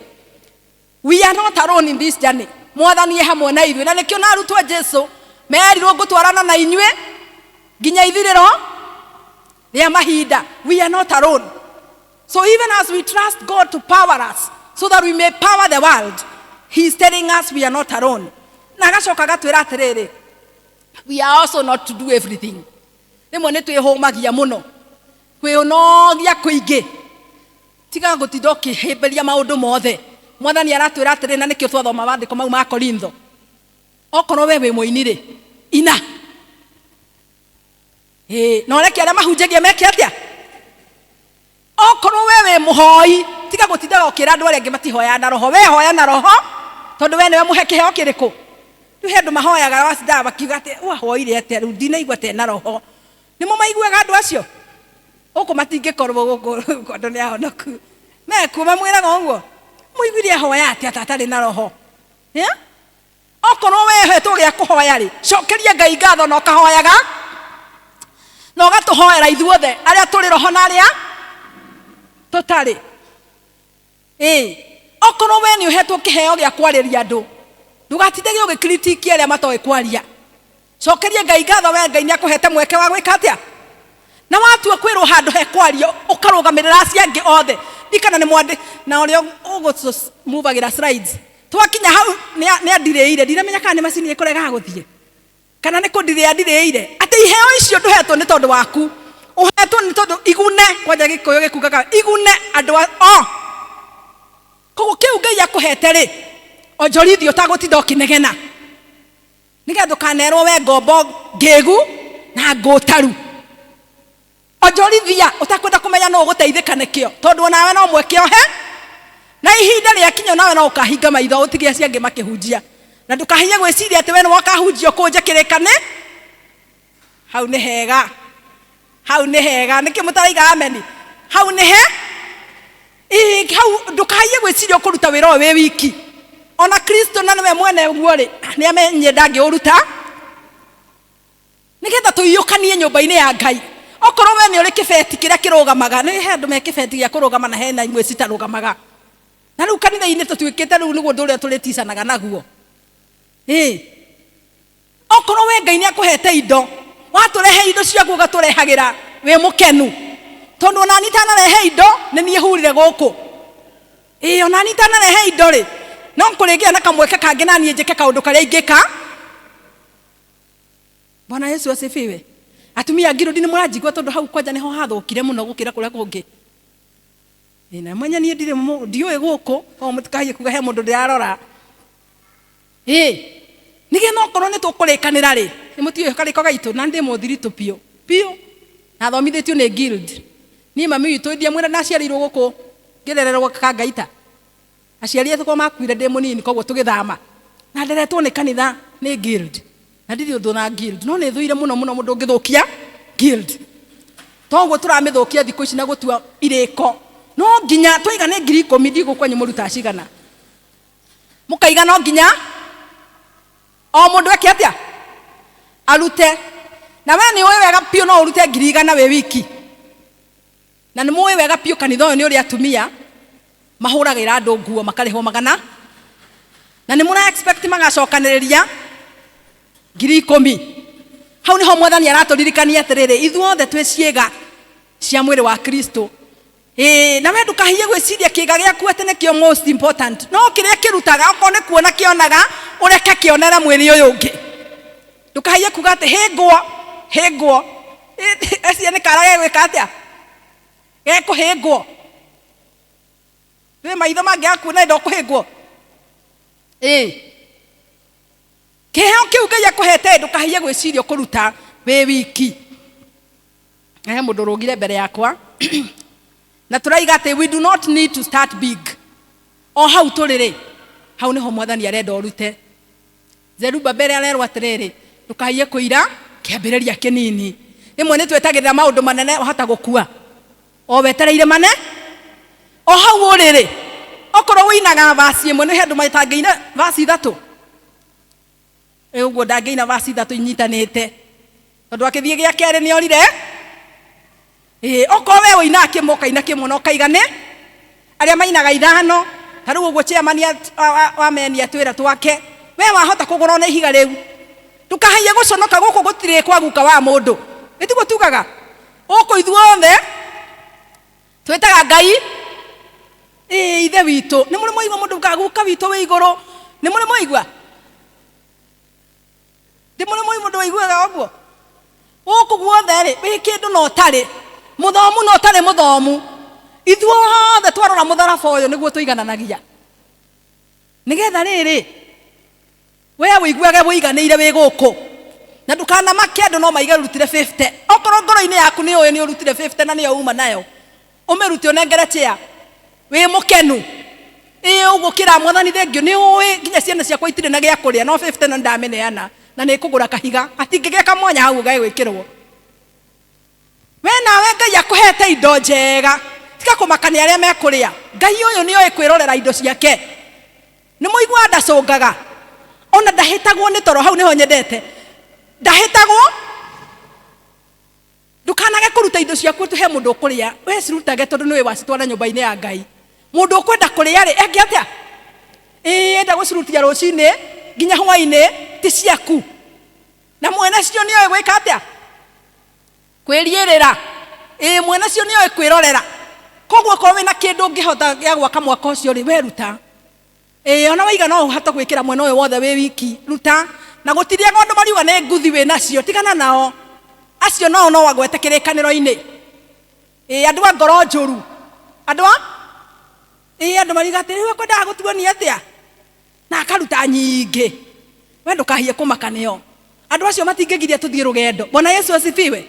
We are not alone in this journey. Mwathani e hamwe na ithuĩ, na nĩkĩo na arutwo a Jesu merirwo ngũtwarana na inyuĩ nginya ithirĩro rĩa mahinda. We are not alone. So even as we trust God to power us so that we may power the world, he is telling us we are not alone. Na agacoka agatwĩra atĩrĩrĩ, we are also not to do everything. Rĩmwe nĩ twĩhũmagia mũno, kwĩnogia kũingĩ, tiga gũtinda ũkĩhĩmbĩria maũndũ mothe. Mwathani aratwĩra atĩrĩ, na nĩkĩo twathoma maandĩko mau ma Korintho, okorwo we wĩ mũini rĩ, ina. Ĩĩ, na ũreke arĩa mahunjagia meke atĩa? Okorwo we wĩ mũhoi, tiga gũtindaga ũkĩra andũ arĩa angĩ matihoyaga na roho. We hoya na roho, tondũ we nĩwe mũhe kĩheo kĩrĩkũ? Rĩu he andũ mahoyaga wacindaga makiuga atĩ wahoire atĩa rĩu ndinaigua ta ena roho. Nĩmo maiguaga andũ acio? Gũkũ matingĩkorwo gũkũ andũ nĩ ahonoku. Mekuo mamwĩraga ũguo. Mũiguire ahoya atĩa ta atarĩ na roho? Yeah? Okorwo we ũhetwo gĩa kũhoya rĩ, cokeria Ngai ngatho na ũkahoyaga na ũgatũhoera ithuothe arĩa tũrĩ roho na arĩa tũtarĩ. Ĩĩ, okorwo we nĩ ũhetwo kĩheo gĩa kwarĩria andũ, ndũgatindage ũgĩkritiki arĩa matoĩ kwaria. Cokeria Ngai ngatho, we Ngai nĩ akũhete mweke wa gwĩka atĩa? Na watua kwĩrwo handũ he kwario, ũkarũgamĩrĩra acio angĩ othe. Ndikana nĩ mwandĩ na ũrĩa ũgũtũmuvagĩra slides. Twakinya hau nĩ andirĩire, ndinamenya kana nĩ macini ĩkũregaga gũthiĩ kana nĩ kũndirĩa ndirĩire. Atĩ iheo icio ndũhetwo nĩ tondũ waku, ũhetwo nĩ tondũ igune, kwanja Gĩkũyũ gĩkugaga igune andũ o. Koguo kĩu Ngai akũhete rĩ, onjorithia ũtagũtinda ũkĩnegena, nĩgetha ndũkanerwo we ngombo ngĩgu na ngũtaru. Onjorithia ũtakwenda kũmenya nũ ũgũteithĩka nĩkĩo, tondũ onawe no mweke ohe, na ihinda rĩakinya onawe no ũkahinga maitho ũtige acio angĩ makĩhunjia, na ndũkahiye gwĩciria atĩ we nĩwe ũkahunjia ũkũnje kĩrĩkanĩ. Hau nĩ hega, hau nĩ hega. Nĩkĩ mũtaraiga ameni? Hau nĩ he Ĩĩ, hau ndũkahiye gwĩciria ũkũruta wĩra ũyũ wĩ wiki. Ona Kristo na nĩwe mwene guo rĩ, nĩ amenye ndangĩũruta, nĩgetha tũiyũkanie nyũmba-inĩ ya Ngai. Okorwo we nĩ ũrĩ kĩbeti kĩrĩa kĩrũgamaga, nĩ he andũ me kĩbeti gĩa kũrũgama na hena imwe citarũgamaga. Na rĩu kanitha-inĩ tũtuĩkĩte rĩu nĩguo ũndũ ũrĩa tũrĩticanaga naguo. Ĩĩ, okorwo we Ngai nĩ akũhete indo, watũrehe indo ciaku ũgatũrehagĩra wĩ mũkenu, tondũ ona niĩ itanarehe indo nĩ niĩ hurire gũkũ. Ĩĩ, ona niĩ itanarehe indo rĩ, no kũrĩgĩa na kamweke kangĩ na niĩ njĩke kaũndũ karĩa ingĩka. Bwana Yesu asifiwe. Atumia a Ngirũndi nĩ mũranjigua tondũ hau kwanja nĩho hathũkire mũno gũkĩra kũrĩa kũngĩ. Ĩĩ, na mwenye niĩ ndirĩ ndiũĩ gũkũ, koguo mũtikahie kuga he mũndũ ndĩrarora. Ĩĩ, nĩgetha okorwo nĩ tũkũrĩkanĩra rĩ, nĩ mũtiũĩ karĩko gaitũ, na ndĩ mũthiritũ biũ biũ, na thomithĩtio nĩ guild. Niĩ mami witũ ndiamwĩra ndaciarĩirwo gũkũ ngĩrererwo Kangaita. Aciari akwa makuire ndĩ mũnini koguo tũgĩthama. Na nderetwo nĩ kanitha nĩ guild. Na ndirĩ ũthũ na guild, no nĩ thũire mũno mũno mũndũ ũngĩthũkia guild. Toguo tũramĩthũkia thikũ ici na gũtua irĩko. No nginya twaiga nĩ 10,000, ndigũ kwanyu mũrutaga cigana. Mũkaiga no nginya o mũndũ eke atĩa? Arute. Na we nĩ ũĩ wega biũ no ũrute 100,000 wĩ wiki. Na nĩ mũĩ wega biũ kanitha ũyũ nĩ ũrĩ atumia mahũragĩra andũ nguo makarĩhwo magana, na nĩ mũra expect magacokanĩrĩria 10,000. Hau nĩho mwathani aratũririkania atĩrĩrĩ, ithuothe twĩ ciĩga cia mwĩrĩ wa Kristo. Ĩĩ, na we ndũkahiye gwĩciria kĩga gĩaku atĩ nĩkĩo most important, no kĩrĩa kĩrutaga okorwo nĩ kuona kĩonaga, ũreke kĩonere mwĩrĩ ũyũ ũngĩ. Ndũkahiye kuga atĩ hĩngwo, hĩngwo. Eciria nĩ kara gegwĩka atĩa? Gekũhĩngwo. Wĩ maitho mangĩaga kuona ndũkũhĩngwo. Ĩĩ. Kĩheo kĩu Ngai akũhete ndũkahiye gwĩciria ũkũruta wĩ wiki. He mũndũ ũrũgire mbere yakwa na tũraiga atĩ we do not need to start big. O hau tũrĩ rĩ, hau nĩho mwathani arenda ũrute. Zerubabeli arerwo atĩrĩrĩ, ndũkahiye kũira kĩambĩrĩria kĩnini. Rĩmwe nĩ twetagĩrĩra maũndũ manene wahota gũkua o wetereire mane. O hau ũrĩ rĩ, okorwo ũinaga vaci ĩmwe, nĩ he andũ matangĩina vaci ithatũ. Ĩ ũguo ndangĩina vaci ithatũ inyitanĩte, tondũ akĩthiĩ gĩa kerĩ nĩ orire. Ĩ okorwo we ũinaga kĩmwe ũkaina kĩmwe na ũkaiga nĩ arĩa mainaga ithano, ta rĩu ũguo chairman wa meni atwĩra twake, we wahota kũgũra ona ihiga rĩu. Ndũkahaiye gũconoka, gũkũ gũtirĩ kwa guka wa mũndũ. Nĩ tiguo tugaga? Gũkũ ithuothe twĩtaga Ngai ĩĩ ithe witũ. Nĩ mũrĩ mwaigua mũndũ ugaga guka witũ wĩ igũrũ? Nĩ mũrĩ mwaigua? Nĩ mũrĩ mwaigua mũndũ ũiguaga ũguo? Gũkũ guothe rĩ, wĩ kĩndũ na ũtarĩ mũthomu na ũtarĩ mũthomu, ithuothe twarora mũtharaba ũyũ nĩguo tũigananagia, nĩgetha rĩrĩ we ũiguage ũiganĩire wĩ gũkũ, na ndũkanamake andũ no maige ũrutire 50. Okorwo ngoro-inĩ yaku nĩ ũĩ nĩ ũrutire 50 na nĩyo uma nayo, ũmĩrute ũnengere chair wĩ mũkenu. Ĩĩ ũguo kĩra mwathani thengio, nĩ ũĩ nginya ciana ciakwa itirĩ na gĩa kũrĩa, no 50 no ndamĩneana na nĩ kũgũra kahiga, hatingĩgĩa kamwanya hau gegwĩkĩrwo. We nawe Ngai akũhete indo njega, tiga kũmakania arĩa mekũrĩa. Ngai ũyũ nĩ oĩ kwĩrorera indo ciake. Nĩ mũiguaga ndacũngaga, ona ndahĩtagwo nĩ toro, hau nĩho nyendete. Ndahĩtagwo. Ndũkanage kũruta indo ciaku atĩ he mũndũ ũkũrĩa, we cirutage tondũ nĩũĩ wacitwara nyũmba-inĩ ya Ngai. Mũndũ ũkwenda kũrĩa rĩ, eke atĩa? Ĩĩ enda gũcirutia rũcinĩ nginya hwainĩ, ti ciaku. Na mwene cio nĩoĩ gwĩka atĩa? Kwĩriĩrĩra. Ĩĩ mwene cio nĩoĩ kwĩrorera. Koguo okorwo wĩna kĩndũ ũngĩhota gĩa gwaka mwaka ũcio rĩ, we ruta. Ĩĩ ona waiga no ũhote gwĩkĩra mwena ũyũ wothe wĩ wiki, ruta. Na gũtirĩ andũ mariuga nĩ nguthi wĩ nacio, tigana nao. Acio nao no wagwete kĩrĩkanĩro-inĩ. Ĩĩ andũ a ngoro njũru. Andũ a? Ĩĩ andũ mariuga atĩ rĩu ekwendaga gũtuonia atĩa? Na akaruta nyingĩ. We ndũkahie kũmaka nĩo. Andũ acio matingĩgiria tũthiĩ rũgendo. Bwana Yesu asifiwe.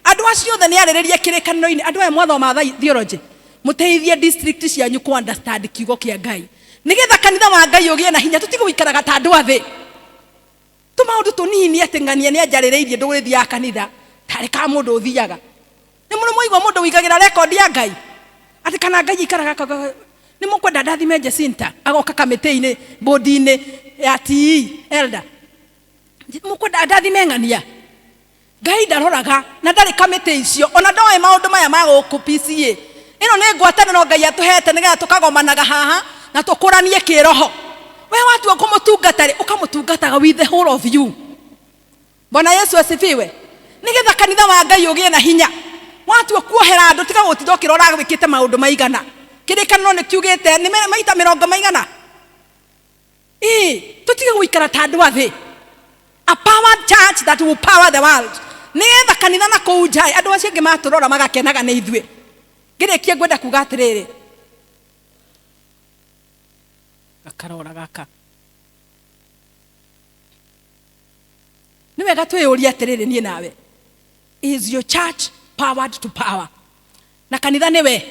Andũ acio othe nĩ arĩrĩrie kĩrĩkanĩro-inĩ. Andũ aya mwathoma theology, mũteithie district cianyu kũ understand kiugo kĩa Ngai, nĩgetha kanitha wa Ngai ũgĩe na hinya. Tũtige gũikaraga ta andũ a thĩ, tũmaũndũ tũnini atĩ ng'ania nĩ anjarĩrĩirie ndũgĩthiaga kanitha tarĩ ka mũndũ ũthiaga. Nĩ mũrĩ mwaigua mũndũ ũigagĩra rekondi ya Ngai atĩ kana Ngai aikaraga akauga nĩ mũkwenda ndathime Jacinta, agoka kamĩtĩ-inĩ, board-inĩ ya TE elder, mũkwenda ndathime ng'ania. Ngai ndaroraga na ndarĩ kamĩtĩ icio, ona ndoĩ maũndũ maya ma gũkũ PCA. Ĩno nĩ ngwatanĩro Ngai atũhete nĩgetha tũkagomanaga haha na tũkũranie kĩroho. We watua kũmũtungata rĩ, ũkamũtungataga with the whole of you. Bwana Yesu asifiwe. Nĩgetha kanitha wa Ngai ũgĩe na hinya. Watua kuohera andũ, tiga gũtinda ũkĩrora wĩkĩte maũndũ maigana. Kĩrĩkanĩro nĩ kiugĩte nĩ maita mĩrongo maigana. Ĩĩ, tũtige gũikara ta andũ a thĩ. A powered church that will power the world. Nĩgetha kanitha na kũu nja andũ acio angĩ matũrora magakenaga nĩ ithuĩ. Ngĩrĩkia ngwenda kuga atĩrĩrĩ, gakarora gaka nĩ wega twĩyũrie atĩrĩrĩ, niĩ nawe, is your church powered to power? Na kanitha nĩwe,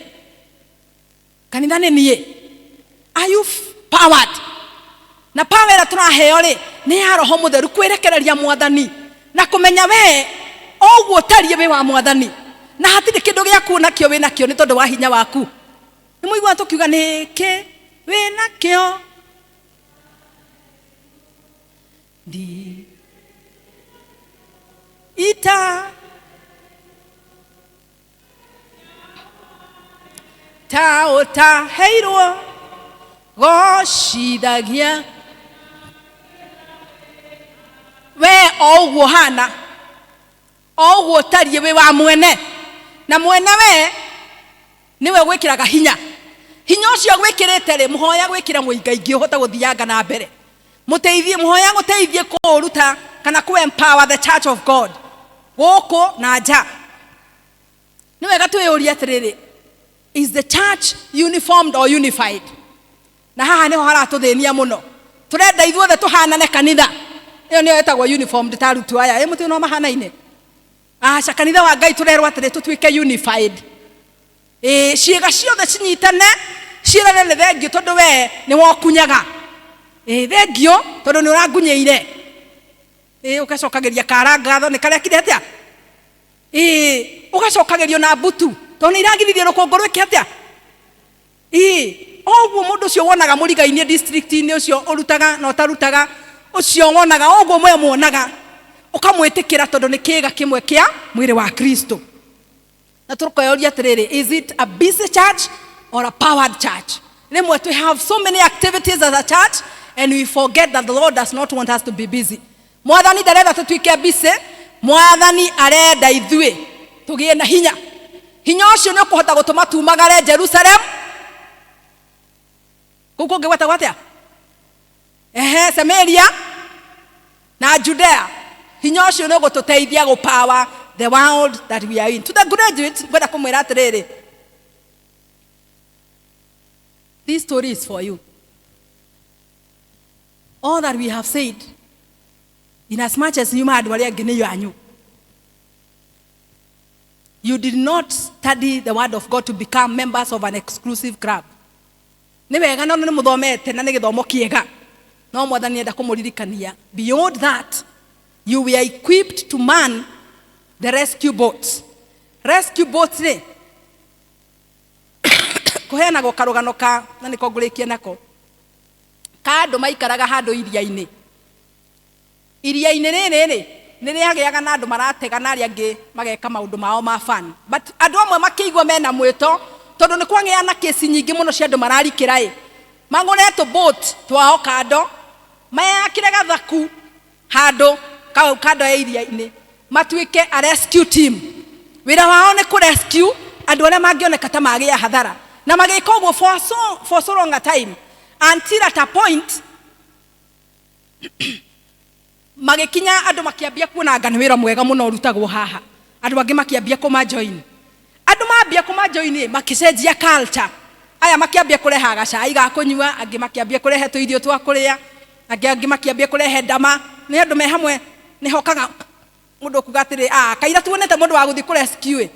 kanitha nĩ niĩ. Are you powered? Na power ĩrĩa tũraheo rĩ, nĩ ya Roho Mũtheru, kwĩrekereria Mwathani na kũmenya we o ũguo ũtariĩ wĩ wa Mwathani, na hatirĩ kĩndũ gĩaku nakĩo wĩ nakĩo nĩ tondũ wa hinya waku. Nĩ mũiguaga tũkiuga nĩkĩ wĩ nakĩo ndi ita ta ũtaheirwo gocithagia we o ũguo hana, o ũguo ũtariĩ wĩ wa mwene, na mwene we nĩwe gwĩkĩraga hinya. Hinya ũcio gwĩkĩrĩte rĩ, mũhoya gwĩkĩra mũingaingĩ ũhote gũthianga na mbere, mũteithie, mũhoya gũteithie kũũruta kana kũ empower the church of God gũkũ na nja. Nĩ wega twĩyũrie atĩrĩrĩ, is the church uniformed or unified? Na haha nĩho haratũthĩnia mũno. Tũrenda ithuothe tũhanane kanitha. Ĩyo nĩyo ĩtagwo uniformed, ta arutwo aya ĩ mũtĩ no mahanaine. Aca, kanitha wa Ngai tũrerwo atĩrĩ tũtuĩke unified. Ĩ ciĩga ciothe cinyitane ciĩrane nĩ thengio tondũ we nĩ wokunyaga. Ĩ thengio tondũ nĩ ũrangunyĩire. Ĩ ũgacokagĩria kara ngatho nĩ karĩa kire atĩa. Ĩ ũgacokagĩrio na mbutu tondũ nĩ iragiririe rũkũngũ rwĩke atĩa. Ĩ o ũguo mũndũ ũcio wonaga mũriga-inĩ district-inĩ ũcio ũrutaga na ũtarutaga, ũcio wonaga o ũguo mwe muonaga, ũkamwĩtĩkĩra tondũ nĩ kĩĩga kĩmwe kĩa mwĩrĩ wa Kristo. Na tũkoyoria atĩrĩrĩ, is it a busy church or a powered church? Rĩmwe we have so many activities as a church and we forget that the Lord does not want us to be busy. Mwathani ndarenda tũtuĩke busy, Mwathani arenda ithuĩ tũgĩe na hinya. Hinya ũcio nĩ ũkũhota gũtũma tumagare Jerusalem. Kũu kũngĩ gwetagwo atĩa? Ehe, Samaria na Judea. Hinya ũcio nĩ ũgũtũteithia gũ power the world that we are in. To the graduates, ngwenda kũmwĩra atĩrĩrĩ, this story is for you. All that we have said, in as much as nyuma andũ arĩa angĩ nĩ yanyu. You did not study the word of God to become members of an exclusive club. Nĩ wega no nĩ mũthomete na nĩ gĩthomo kĩega, no Mwathani enda kũmũririkania. Beyond that, you were equipped to man the rescue boats. Rescue boats rĩ, kũheanagwo karũgano ka, na nĩko ngũrĩkia nako, ka andũ maikaraga handũ iria-inĩ. Iria-inĩ rĩrĩ rĩ, nĩ rĩagĩaga na andũ maratega na arĩa angĩ mageka maũndũ mao ma fun. But andũ amwe makĩigua mena mwĩto, tondũ nĩ kwagĩa na kesi nyingĩ mũno cia andũ mararikĩra ĩ, magũre tũ boat twao kando, meyakĩre gathaku handũ kau kando ya iria-inĩ, matuĩke a rescue team. Wĩra wao nĩ kũ rescue andũ arĩa mangĩoneka ta magĩa hathara. Na magĩka ũguo for so long a time until at a point magĩkinya andũ makĩambia kuona anga nĩ wĩra mwega mũno ũrutagwo haha. Andũ angĩ makĩambia kũma join. Andũ mambia kũma join ĩ, makĩcenjia culture. Aya makĩambia kũreha gacai ga kũnyua, angĩ makĩambia kũrehe tũirio twa kũrĩa, angĩ makĩambia kũrehe ndama. Nĩ andũ me hamwe nĩ hokaga mũndũ ũkuga atĩrĩ, ah, kaira tuonete mũndũ wa gũthiĩ kũ rescue ĩ,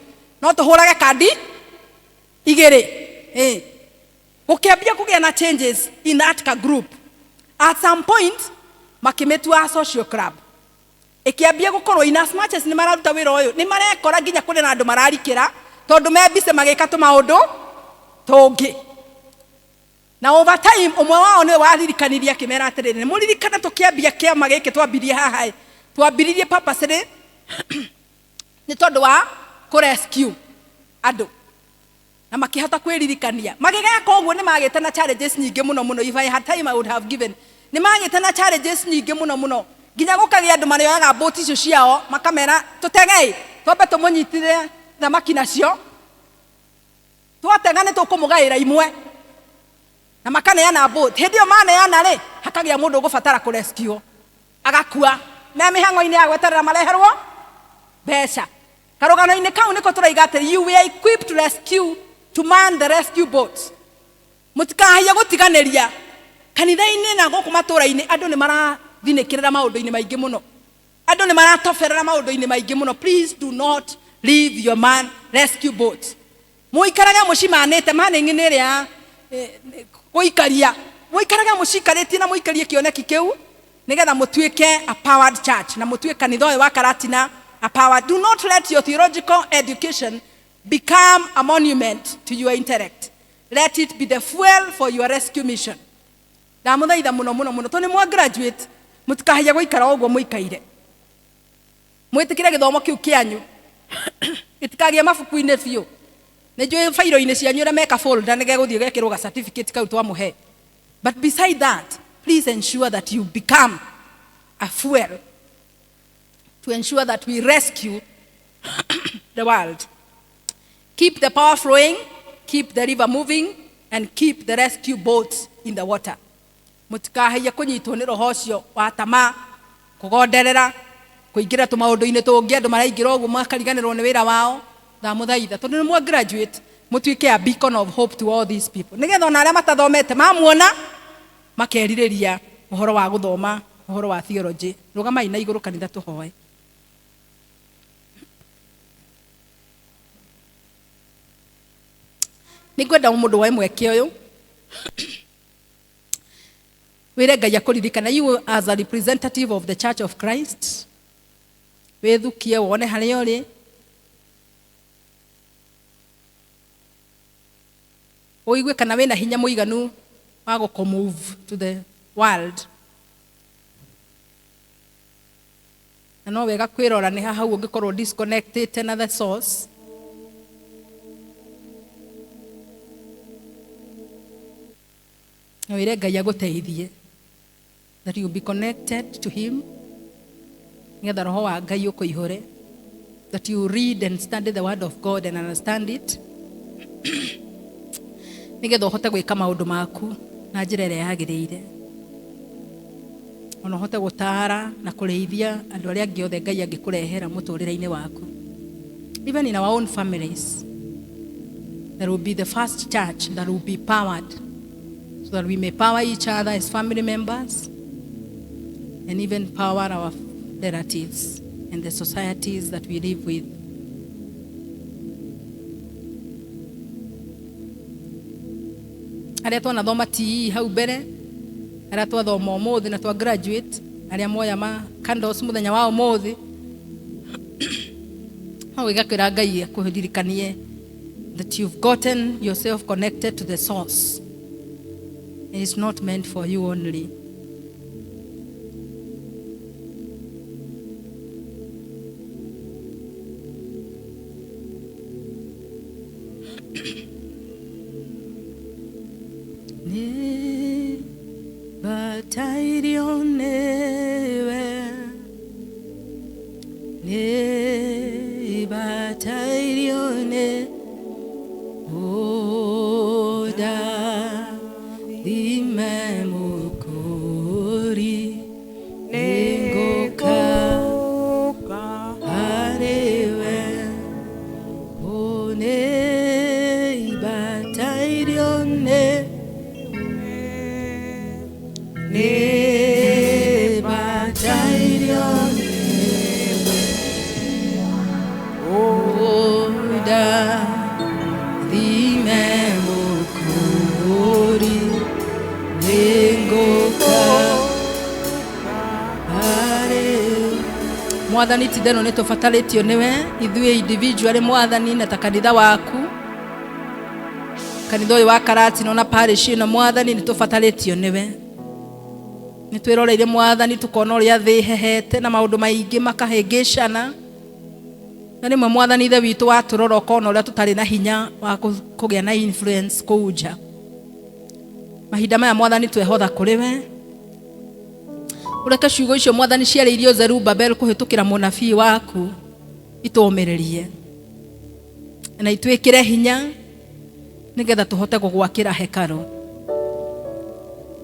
no tũhũrage kandi igĩrĩ. Ĩ. Gũkĩambia kũgĩa na changes in that ka group. At some point makĩmĩtua social club. Ĩkĩambia gũkorwo in as much as nĩ mararuta wĩra ũyũ, nĩ marekora nginya kũrĩ na andũ mararikĩra tondũ me busy magĩka tũmaũndũ tũngĩ. Na over time ũmwe wao nĩwe waririkanirie akĩmera atĩrĩrĩ, nĩ mũririkane tũkĩambia kĩama gĩkĩ twambirie haha ĩ, twambiririe purposely nĩ tondũ wa kũ rescue andũ. Na makĩhota kwĩririkania. Magĩgeka ũguo nĩ magĩte na challenges nyingĩ mũno mũno. If I had time I would have given. Nĩ magĩte na challenges nyingĩ mũno mũno. Nginya gũkagĩa andũ marĩoyaga boat icio ciao makamera tũtegei twambe tũmũnyitire thamaki nacio. Twatega nĩ tũkũmũgaĩra imwe. Na makaneana boat. Hĩndĩ ĩyo maneana rĩ, hakagĩa mũndũ ũgũbatara kũrescue. Agakua. Me mĩhang'o-inĩ ya gweterera mareherwo mbeca. Karũgano-inĩ kau nĩko tũraiga atĩ you were equipped to rescue, to man the rescue boats. Mũtikahaiye gũtiganĩria. Kanitha-inĩ na gũkũ matũra-inĩ andũ nĩ marathinĩkĩrĩra maũndũ-inĩ maingĩ mũno. Andũ nĩ maratoberera maũndũ-inĩ maingĩ mũno. Please do not leave your man rescue boat. Mũikarage mũcimanĩte, manning nĩ ĩrĩa ya gũikaria. Mũikarage mũcikarĩtie na mũikarie kĩoneki kĩu nĩgetha mũtuĩke a powered church na mũtuĩke kanitha ũyũ wa Karatina a powered. Do not let your theological education become a monument to your intellect. Let it be the fuel for your rescue mission. Ndamũthaitha mũno mũno mũno tondũ nĩ mwa graduate, mũtikahaie gũikara o ũguo mũikaire. Mwĩtĩkĩre gĩthomo kĩu kĩanyu gĩtikagĩe mabuku-inĩ biũ. Nĩ njũĩ bairo-inĩ cianyu ũrĩa meka folder nĩ gegũthiĩ gekĩrwo ga certificate kau twamũhe. But beside that, please ensure that you become a fuel to ensure that we rescue the world. Keep the power flowing, keep the river moving, and keep the rescue boats in the water. Mũtikahaiye kũnyitwo nĩ roho ũcio wa tamaa, kũgonderera, kũingĩra tũmaũndũ-inĩ tũngĩ andũ maraingĩra ũguo makariganĩrwo nĩ wĩra wao. Ndamũthaitha tondũ nĩ mwa graduate, mũtuĩke a beacon of hope to all these people. Nĩgetha ona arĩa matathomete mamuona makerirĩria ũhoro wa gũthoma ũhoro wa theology. Rũgamai na igũrũ kanitha tũhoe. Nĩ ngwenda mũndũ woe mweke ũyũ wĩre Ngai akũririkana, you as a representative of the Church of Christ, wĩthukie wone harĩa ũrĩ, ũigue kana wĩna hinya mũiganu wa gũkũ move to the world. Na no wega kwĩrora nĩ ha hau ũngĩkorwo disconnected na the source. Na wĩre Ngai agũteithie that you be connected to him, nĩgetha roho wa Ngai ũkũihũre, that you read and study the word of God and understand it, nĩgetha ũhote gwĩka maũndũ maku na njĩra ĩrĩa yagĩrĩire, ona ũhote gũtaara na kũrĩithia andũ arĩa angĩ othe Ngai angĩkũrehera mũtũrĩre-inĩ waku. Even in our own families, there will be the first church that will be powered, so that we may power each other as family members and even power our relatives and the societies that we live with. Arĩa twanathoma TE hau mbere, arĩa twathoma ũmũthĩ na twa graduate, arĩa moya ma candles mũthenya wa ũmũthĩ, no wĩgakwĩra Ngai akũririkanie that you've gotten yourself connected to the source. It is not meant for you only. Nĩ nĩwe, nĩ batairio nĩ ũndathime mũkũri, nĩngũka harĩwe. Nĩ batairio nĩ, nĩ batairio nĩwe, ũndathime mũkũri, nĩngũka harĩwe. Mwathani, titherũ nĩ tũbatarĩtio nĩwe ithuĩ individually, Mwathani, na ta kanitha waku, kanitha ũyũ wa Karatina na parish ĩno. Mwathani, nĩ tũbatarĩtio nĩwe. Nĩ twĩroreire, Mwathani, tũkona ũrĩa thĩ ĩhehete na maũndũ maingĩ makahĩngĩcana, na rĩmwe, Mwathani Ithe witũ, watũrora ũkona ũrĩa tũtarĩ na hinya wa kũgĩa na influence kũu nja. Mahinda maya, Mwathani, twehotha kũrĩ we. Ũreke ciugo icio, Mwathani, ciarĩirio Zerubabel kũhĩtũkĩra mũnabii waku itũmĩrĩrie na itwĩkĩre hinya. Nĩgetha tũhote gũgwakĩra hekarũ.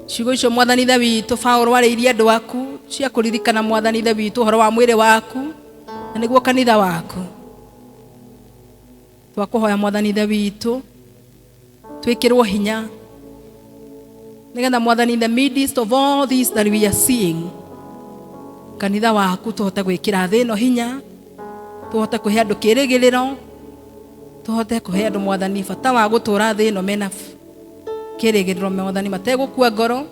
Ciugo icio, Mwathani Ithe witũ, Paũlũ arĩirie andũ aku cia kũririkana, Mwathani Ithe witũ, ũhoro wa mwĩrĩ waku na nĩguo kanitha waku. Twakũhoya, Mwathani Ithe witũ, twĩkĩrwo hinya nĩgetha, Mwathani, in the midst of all this that we are seeing, kanitha waku tũhote gwĩkĩra thĩ ĩno hinya, tũhote kũhe andũ kĩrĩgĩrĩro, tũhote kũhe andũ, Mwathani, bata wa gũtũra thĩ ĩno mena kĩrĩgĩrĩro, Mwathani, mategũkua ngoro,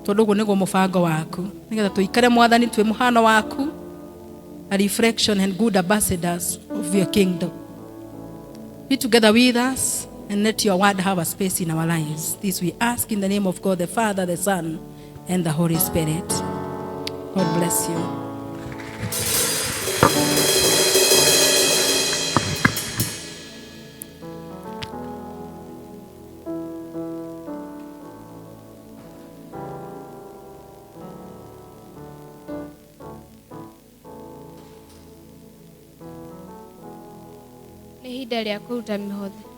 tondũ ũguo nĩguo mũbango waku, nĩgetha tũikare, Mwathani, twĩ mũhano waku, a reflection and good ambassadors of your kingdom. Be together with us and let your word have a space in our lives. This we ask in the name of God, the Father, the Son, and the Holy Spirit. God bless you. Nĩ ihinda rĩa kũruta mĩhothi.